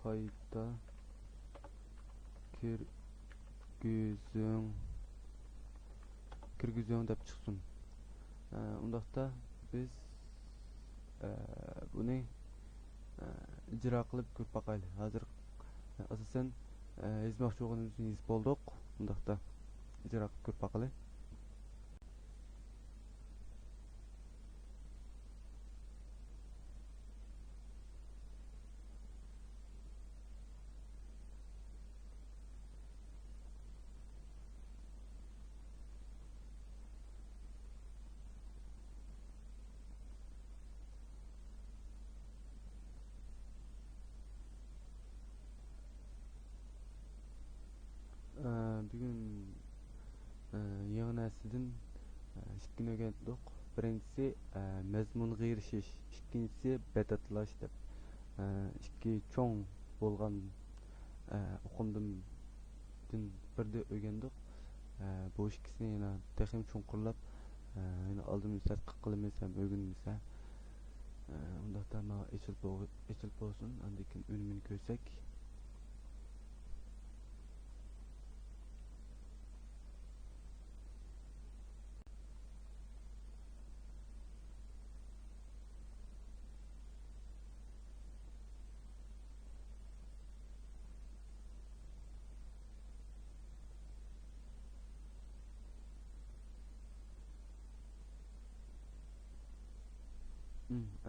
قايتا كىرگۈزۈڭ. كىرگۈزۈڭ دەپ چىقسۇن. ئە، ئۇنداقتا بىز، ئە، بۇنى، ئە، ئىجرا قىلىپ كۆرۈپ باقايلى. ھازىر، ئە، ئاساسەن، ئە، يېزماقچى بولغىنىمىزنى يېزىپ بولدۇق. ئۇنداقتا ئىجرا قىلىپ كۆرۈپ باقايلى. ئە، بۈگۈن، ئە، يېڭى نەرسىدىن، ئە، ئىككىنى ئۆگەندۇق. بىرىنچىسى، ئە، مەزمۇنغا ئېرىشىش، ئىككىنچىسى بەت ئاتلاش دەپ، ئە، ئىككى چوڭ بولغان، ئە، ئۇقۇمدىن بىرنى ئۆگەندۇق. ئە، بۇ ئىككىسىنى يەنە تېخىمۇ چوڭقۇرلاپ، ئە، يەنە ئالدىمىزدا تەتقىق قىلىمىز ھەم ئۆگىنىمىز، ھە. ئە، ئۇنداقتا مانا ئېچىلىپ بول-، ئېچىلىپ بولسۇن، ئاندىن كېيىن ئۈنۈمىنى كۆرسەك.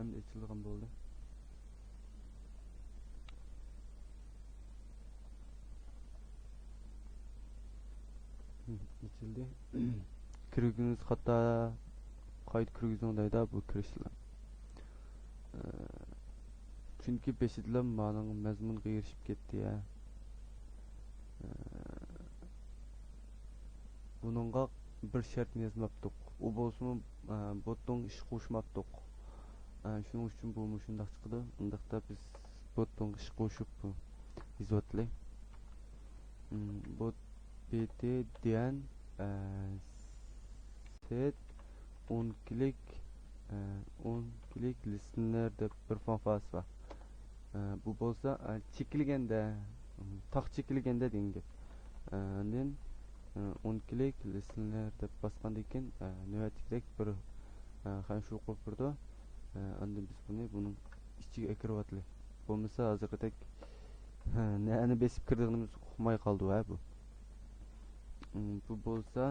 ئەمدى ئېچىلىدىغان بولدى. ئېچىلدى. كىرگۈزۈڭىز خاتا، قايتا كىرگۈزۈڭ دەيدۇ بۇ كىرىشلەر. ئە، چۈنكى بېشىدىلا مانىڭ مەزمۇنغا ئېرىشىپ كەتتى، ھە. ئە، بۇنىڭغا بىر شەرتنى يازماپتۇق. ئۇ بولسىمۇ، ئە، بوتنىڭ ئىشقا قوشماپتۇق. ئە، شۇنىڭ ئۈچۈن بۇ مۇشۇنداق چىقىدۇ. ئۇنداقتا بىز بوتنىڭ ئىشقا قوشۇپ بۇ يېزىۋاتىلى. م، بوت بېتى دېيەن، ئە، سېت ئون كىلىك، ئە، ئون كىلىك لىسنېر دەپ بىر فانفارىسى بار. ئە، بۇ بولسا، ئە، چېكىلگەندە، م، تاغ چېكىلگەندە دېگەن گەپ. ئە، ئاندىن، ئە، ئون كىلىك لىسنېر دەپ باسقاندىن كېيىن، ئە، نۆۋەتتىكىدەك بىر، ئە، خەنشۇ قوپۇرىدۇ. ئە، ئاندىن بىز بۇنى بۇنىڭ ئىچىگە ئەكىرىۋاتىلى. بولمىسا ھازىرقىدەك، ھە، نەنى بېسىپ كىردىغىنىمىز ئۇقماي قالدى ھە بۇ. م، بۇ بولسا،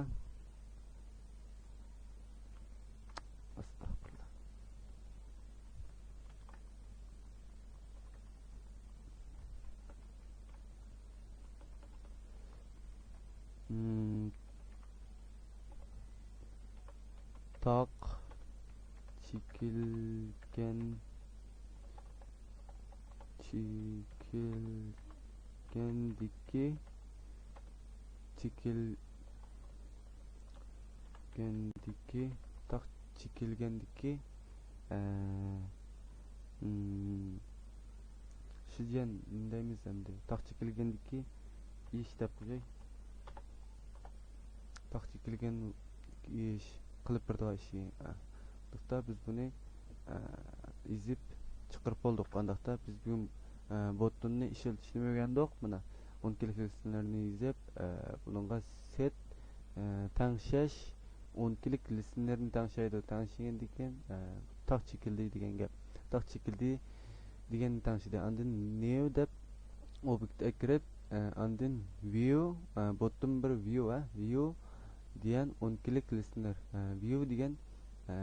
ئەستەغپۇرۇللا. م، تاغ چېكىلگەن، چېكىلگەندىكى، چېكىلگەندىكى، تاغ چېكىلگەندىكى، ئە، م، شىجيەن دەيمىز ئەمدى. تاغ چېكىلگەندىكى ئىش دەپ قوياي. تاغ چېكىلگەن ئىش، قىلىپ بېرىدىغان ئىشى. ئە، ئانداقتا بىز بۇنى، ئە، يېزىپ چىقىرىپ بولدۇق. ئانداقتا بىز بۈگۈن، ئە، بوتتوننى ئىشلىتىشنى ئۆگەندۇق. مانا، ئون كىلىك لىسنېرنى يېزىپ، ئە، بۇنىڭغا سېت، ئە، تەڭشەش، ئون كىلىك لىسنېرنى تەڭشەيدۇ. تەڭشىگەندىن كېيىن، ئە، تاغ چېكىلدى دېگەن گەپ. تاغ چېكىلدى دېگەننى تەڭشىدى. ئاندىن نيۇ دەپ ئوبيېكت ئەكىرىپ، ئە، ئاندىن ۋيۇ، ئە، بوتتون بىر ۋيۇ، ئە، ۋيۇ دېگەن ئون كىلىك لىسنېر. ئە، ۋيۇ دېگەن، ئە،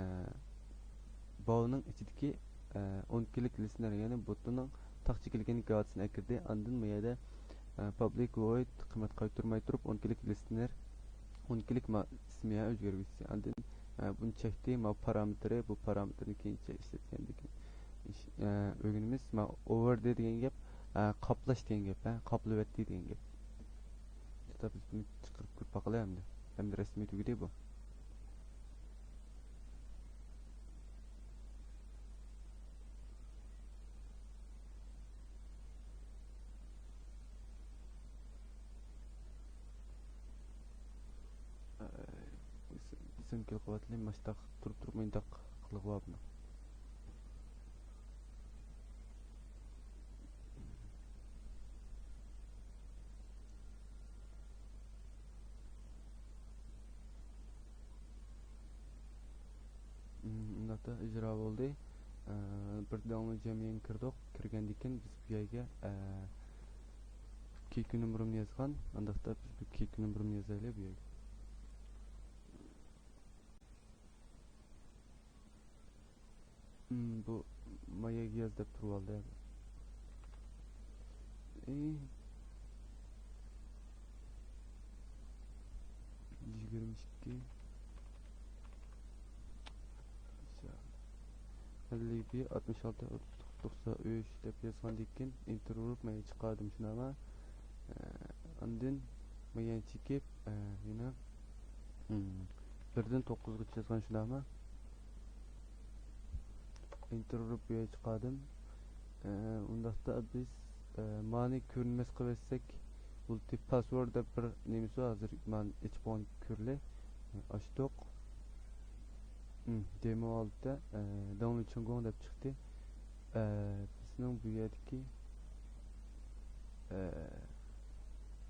باۋنىڭ ئىچىدىكى، ئە، ئون كىلىك لىسنېر، يەنى بوتتوننىڭ تاغ چېكىلگەن ئىپادىسىنى ئەكىردى. ئاندىن بۇ يەردە، ئە، پابلىك ۋويد قىممەت قايتۇرماي تۇرۇپ، ئون كىلىك لىسنېر، ئون كىلىك ما-، ئىسمى ئۆزگەرگۈچىسى. ئاندىن، ئە، بۇنى چەكتى، ما پارامېتىرى، بۇ پارامېتىرنى كېيىنچە ئىشلەتكەندىكىن ئىش-، ئە، ئۆگىنىمىز. ما ئوۋېردى دېگەن گەپ، ئە، قاپلاش دېگەن گەپ، ھە، قاپلىۋەتتى دېگەن گەپ. شۇنداق بىز بۇنى چىقىرىپ كۆرۈپ باقايلى ئەمدى. ئەمدى رەسمىي تۈگىدى بۇ. سىم كېلىپ قالاتتى، ماشتاق تۇرۇپ تۇرۇپ مىنداق قىلغۇ بۇنى. ئۇنداقتا ئىجرا بولدى. ئە، بىر داڭلى جەمئىيەتكە كىردۇق. كىرگەندىن كېيىن بىز بۇ يەرگە، ئە، كېيىك نومۇرۇمنى يازغان. ئانداقتا بىز بۇ كېيىك نومۇرۇمنى يازايلى بۇ يەرگە. بۇ مايا گىياز دەپ تۇرۇۋالدى. ئى، يىگىرمە ئىككى، ئەللىك بىر، ئاتمىش ئالتە، ئوتتۇز توققۇز، توقسان ئۈچ دەپ يازغاندىن كېيىن ئېنتېر ئۇرۇپ مايا چىقاردىم شۇنداقمۇ؟ ئاندىن مايا چېكىپ، يەنە بىردىن توققۇزغىچە يازغان شۇنداقمۇ؟ ئېنتېر ئۇرۇپ بۇ يەرگە چىقاردىم. ئۇنداقتا بىز مانى كۆرۈنمەس قىلىۋەتسەك، بۇلتى پاسۋورد دەپ بىر نېمىسى بار، ھازىر مانا ئېچىپ بولغان كۆرلى. ئاچتۇق. دېمو ئالتە، داڭلى چىڭگوڭ دەپ چىقتى. بىزنىڭ بۇ يەردىكى،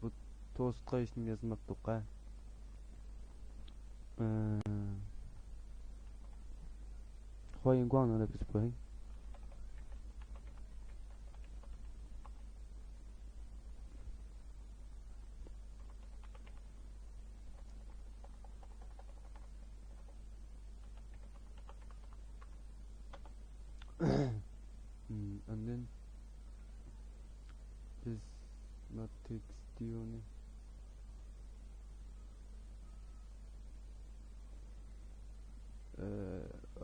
بۇ توسۇتقا ھېچنېمە يازماپتۇق ھە. خويىڭگۇاڭنىڭ دەپ يېزىپ قوياي. ئاندىن بىز مانا تېكىستنى،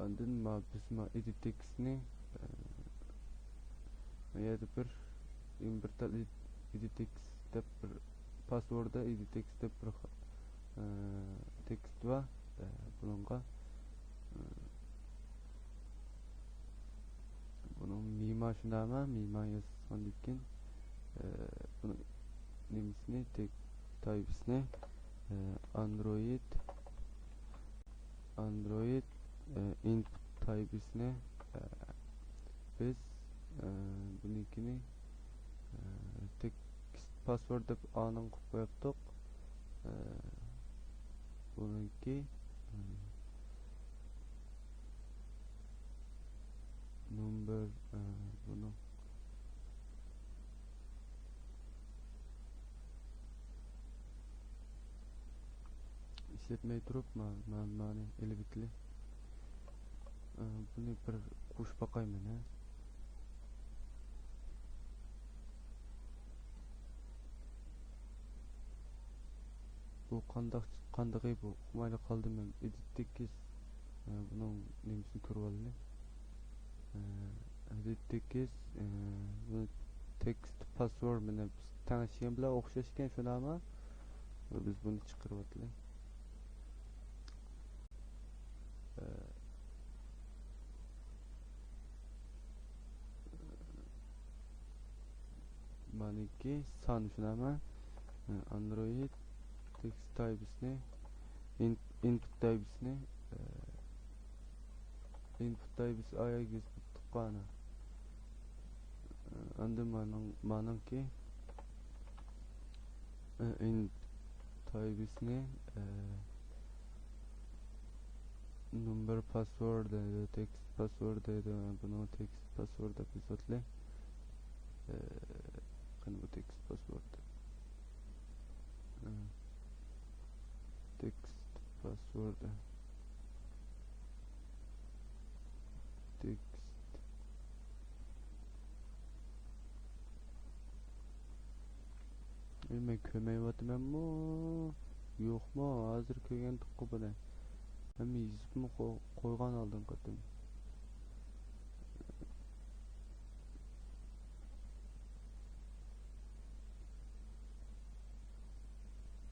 ئاندىن ما بىز ما ئېدىت تېكىستنى، ما يەردە بىر ئىمپورتال ئېدىت تېكىست دەپ بىر، پاسۋوردا ئېدىت تېكىست دەپ بىر تېكىست بار. بۇنىڭغا بۇنىڭ مىما شۇنداقمۇ؟ مىما يازغاندىن كېيىن، ئە، بۇنىڭ نېمىسىنى، تېك-، تايپىسىنى، ئە، ئاندرويد، ئاندرويد، ئە، ئىنپۇت تايپىسىنى، ئە، بىز، ئە، بۇنىڭكىنى، ئە، تېكىست پاسۋورد دەپ ئانىڭ قىلىپ قويۇپتۇق. ئە، بۇنىڭكى، ئە، نومبىر، ئە، بۇنىڭ ئىشلەتمەي تۇرۇپ، ما-، ما-، مانى ئېلىۋېتىلى. ئە، بۇنى بىر قوشۇپ باقايمەن، ھە. بۇ قانداق، قاندىقى بۇ؟ ئۇقمايلا قالدىم مەن. ئېدىت تېكىست، ئە، بۇنىڭ نېمىسىنى كۆرۈۋالىلى. ئە، ئېدىت تېكىست، ئە، بۇ تېكىست پاسۋورد مانا بىز تەڭشىگەن بىلەن ئوخشاش ئىكەن، شۇنداقمۇ؟ بىز بۇنى چىقىرىۋاتىلى. ئە، مانىكى سان شۇنداقمۇ؟ ئاندرويد تېكىست تايپىسىنى، ئىن-، ئىنپۇت تايپىسىنى، ئىنپۇت تايپىسى ئاياگىز تۇققانى. ئاندىن مانىڭ-، مانىڭكى، ئىنپۇت تايپىسىنى، نومبىر پاسۋورد دەيدۇ، تېكىست پاسۋورد دەيدۇ. بۇنىڭ تېكىست پاسۋورد دەپ يېزىۋاتىلى. ئە، قېنى بۇ تېكىست پاسۋورد؟ ئە، تېكىست پاسۋورد. تېكىست. ئەي، مەن كۆرمەيۋاتىمەنمۇ؟ يوقمۇ؟ ھازىر كۆرگەنتۇققۇ بۇنى. ھەم يېزىپمۇ قو-، قويغان ئالدىنقى قېتىم.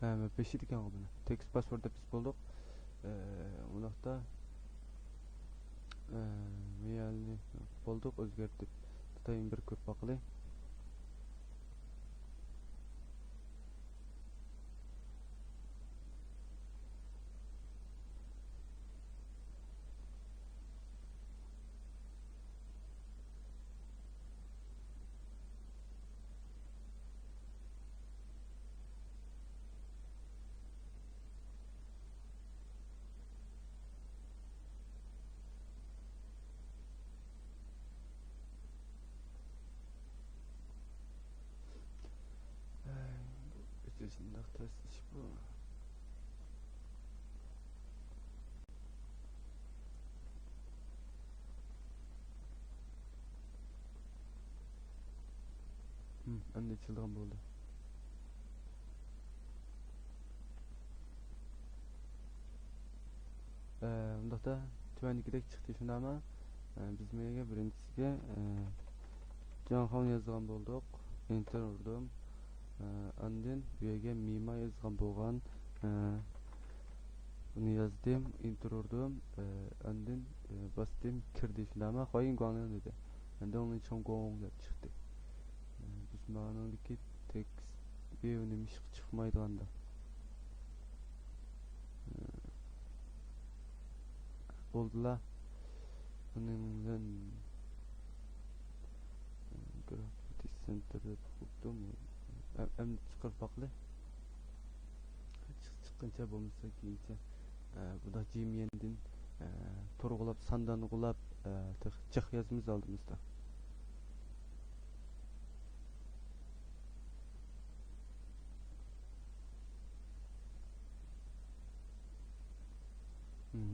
ھە، مەن بېشىدىكەنغۇ بۇنى. تېكىست پاسۋورد دەپ بىز بولدۇق. ئە، ئۇنداقتا، ئە، مېيالنى بولدۇق، ئۆزگەرتىپ. خىتاينى بىر كۆرۈپ باقىلى. تەس ئىش بۇ. ھىم، ئەمدى ئېچىلىدىغان بولدى. ئە، ئۇنداقتا تۆۋەندىكىدەك چىقتى، شۇنداقمۇ؟ ئە، بىز بۇ يەرگە بىرىنچىسىگە، ئە، جاڭخاۋنى يازغان بولدۇق. ئېنتېر ئۇردۇم. ئە، ئاندىن بۇ يەرگە مىما يازغان بولغان. ئە، بۇنى يازدىم، ئېنتېر ئۇردۇم. ئە، ئاندىن، ئە، باستىم، كىردى، شۇنداقمۇ؟ خۇايىن گۇاڭلىڭ دېدى. ئەندىن ئۇنى چوڭ گوڭ دەپ چىقتى. ئە، بىز مانىڭدىكى تېكىست بىر نېمە ئىشقا چىقمايدىغاندا. بولدىلا. ئۇنىڭ بىلەن گرافىك سېنتىر دەپ قويۇپتۇ. ئەم-، ئەمدى چىقىرىپ باقلى. چىق-، چىققىنىچە بولمىسا كېيىنچە، ئە، بۇنداق جىميەندىن، ئە، تورغۇلاپ، ساندانغۇلاپ، ئە، تېخى جىق يازىمىز ئالدىمىزدا.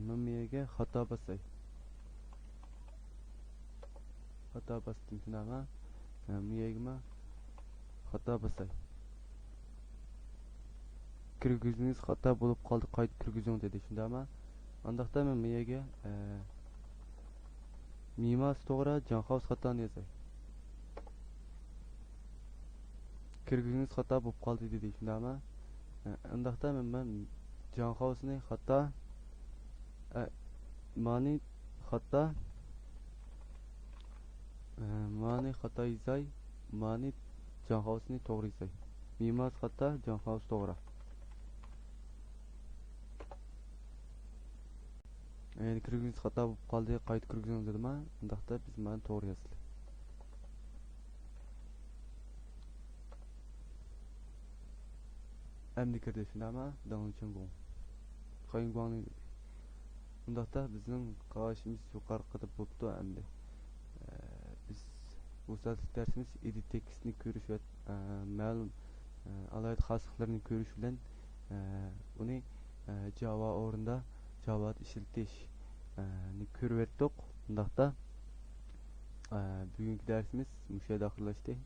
مەن بۇ يەرگە خاتا باساي. خاتا باستىم، شۇنداقمۇ؟ مەن بۇ يەرگىمۇ خاتا باساي. كىرگۈزگىنىڭىز خاتا بولۇپ قالدى، قايتا كىرگۈزۈڭ دېدى، شۇنداقمۇ؟ ئانداقتا مەن بۇ يەرگە، ئە، مىماسى توغرا، جاڭخاۋسى خاتانى يازاي. كىرگۈزگىنىڭىز خاتا بولۇپ قالدى دېدى، شۇنداقمۇ؟ ئە، ئانداقتا مەن، مەن جاڭخاۋسىنى خاتا، ئە، مانى خاتا، ئە، مانى خاتا يازاي، مانى جاڭخاۋسىنى توغرا يازاي. مىماسى خاتا، جاڭخاۋسى توغرا. يەنى كىرگۈزگىنىڭىز خاتا بولۇپ قالدى، قايتا كىرگۈزۈڭ دېدىما؟ ئۇنداقتا بىز مانا توغرا يازدۇق. ئەمدى كىردى، شۇنداقمۇ؟ داڭلىچىڭ گۇڭ. خايىن گۇاڭنى. ئۇنداقتا بىزنىڭ قارىشىمىز يۇقىرىقىدا بوپتۇ ئەمدى. ئە، بىز بۇ سائەتلىك دەرسىمىز ئىدىيە تېكىستىنى كۆرۈش ۋە، ئە، مەلۇم، ئە، ئالاھىدە خاسلىقلىرىنى كۆرۈش بىلەن، ئە، ئۇنى، ئە، جاۋا ئورنىدا جاۋادا ئىشلىتىش، ئە، نى كۆرۈۋەتتۇق. ئۇنداقتا، ئە، بۈگۈنكى دەرسىمىز مۇشۇ يەردە ئاخىرلاشتى.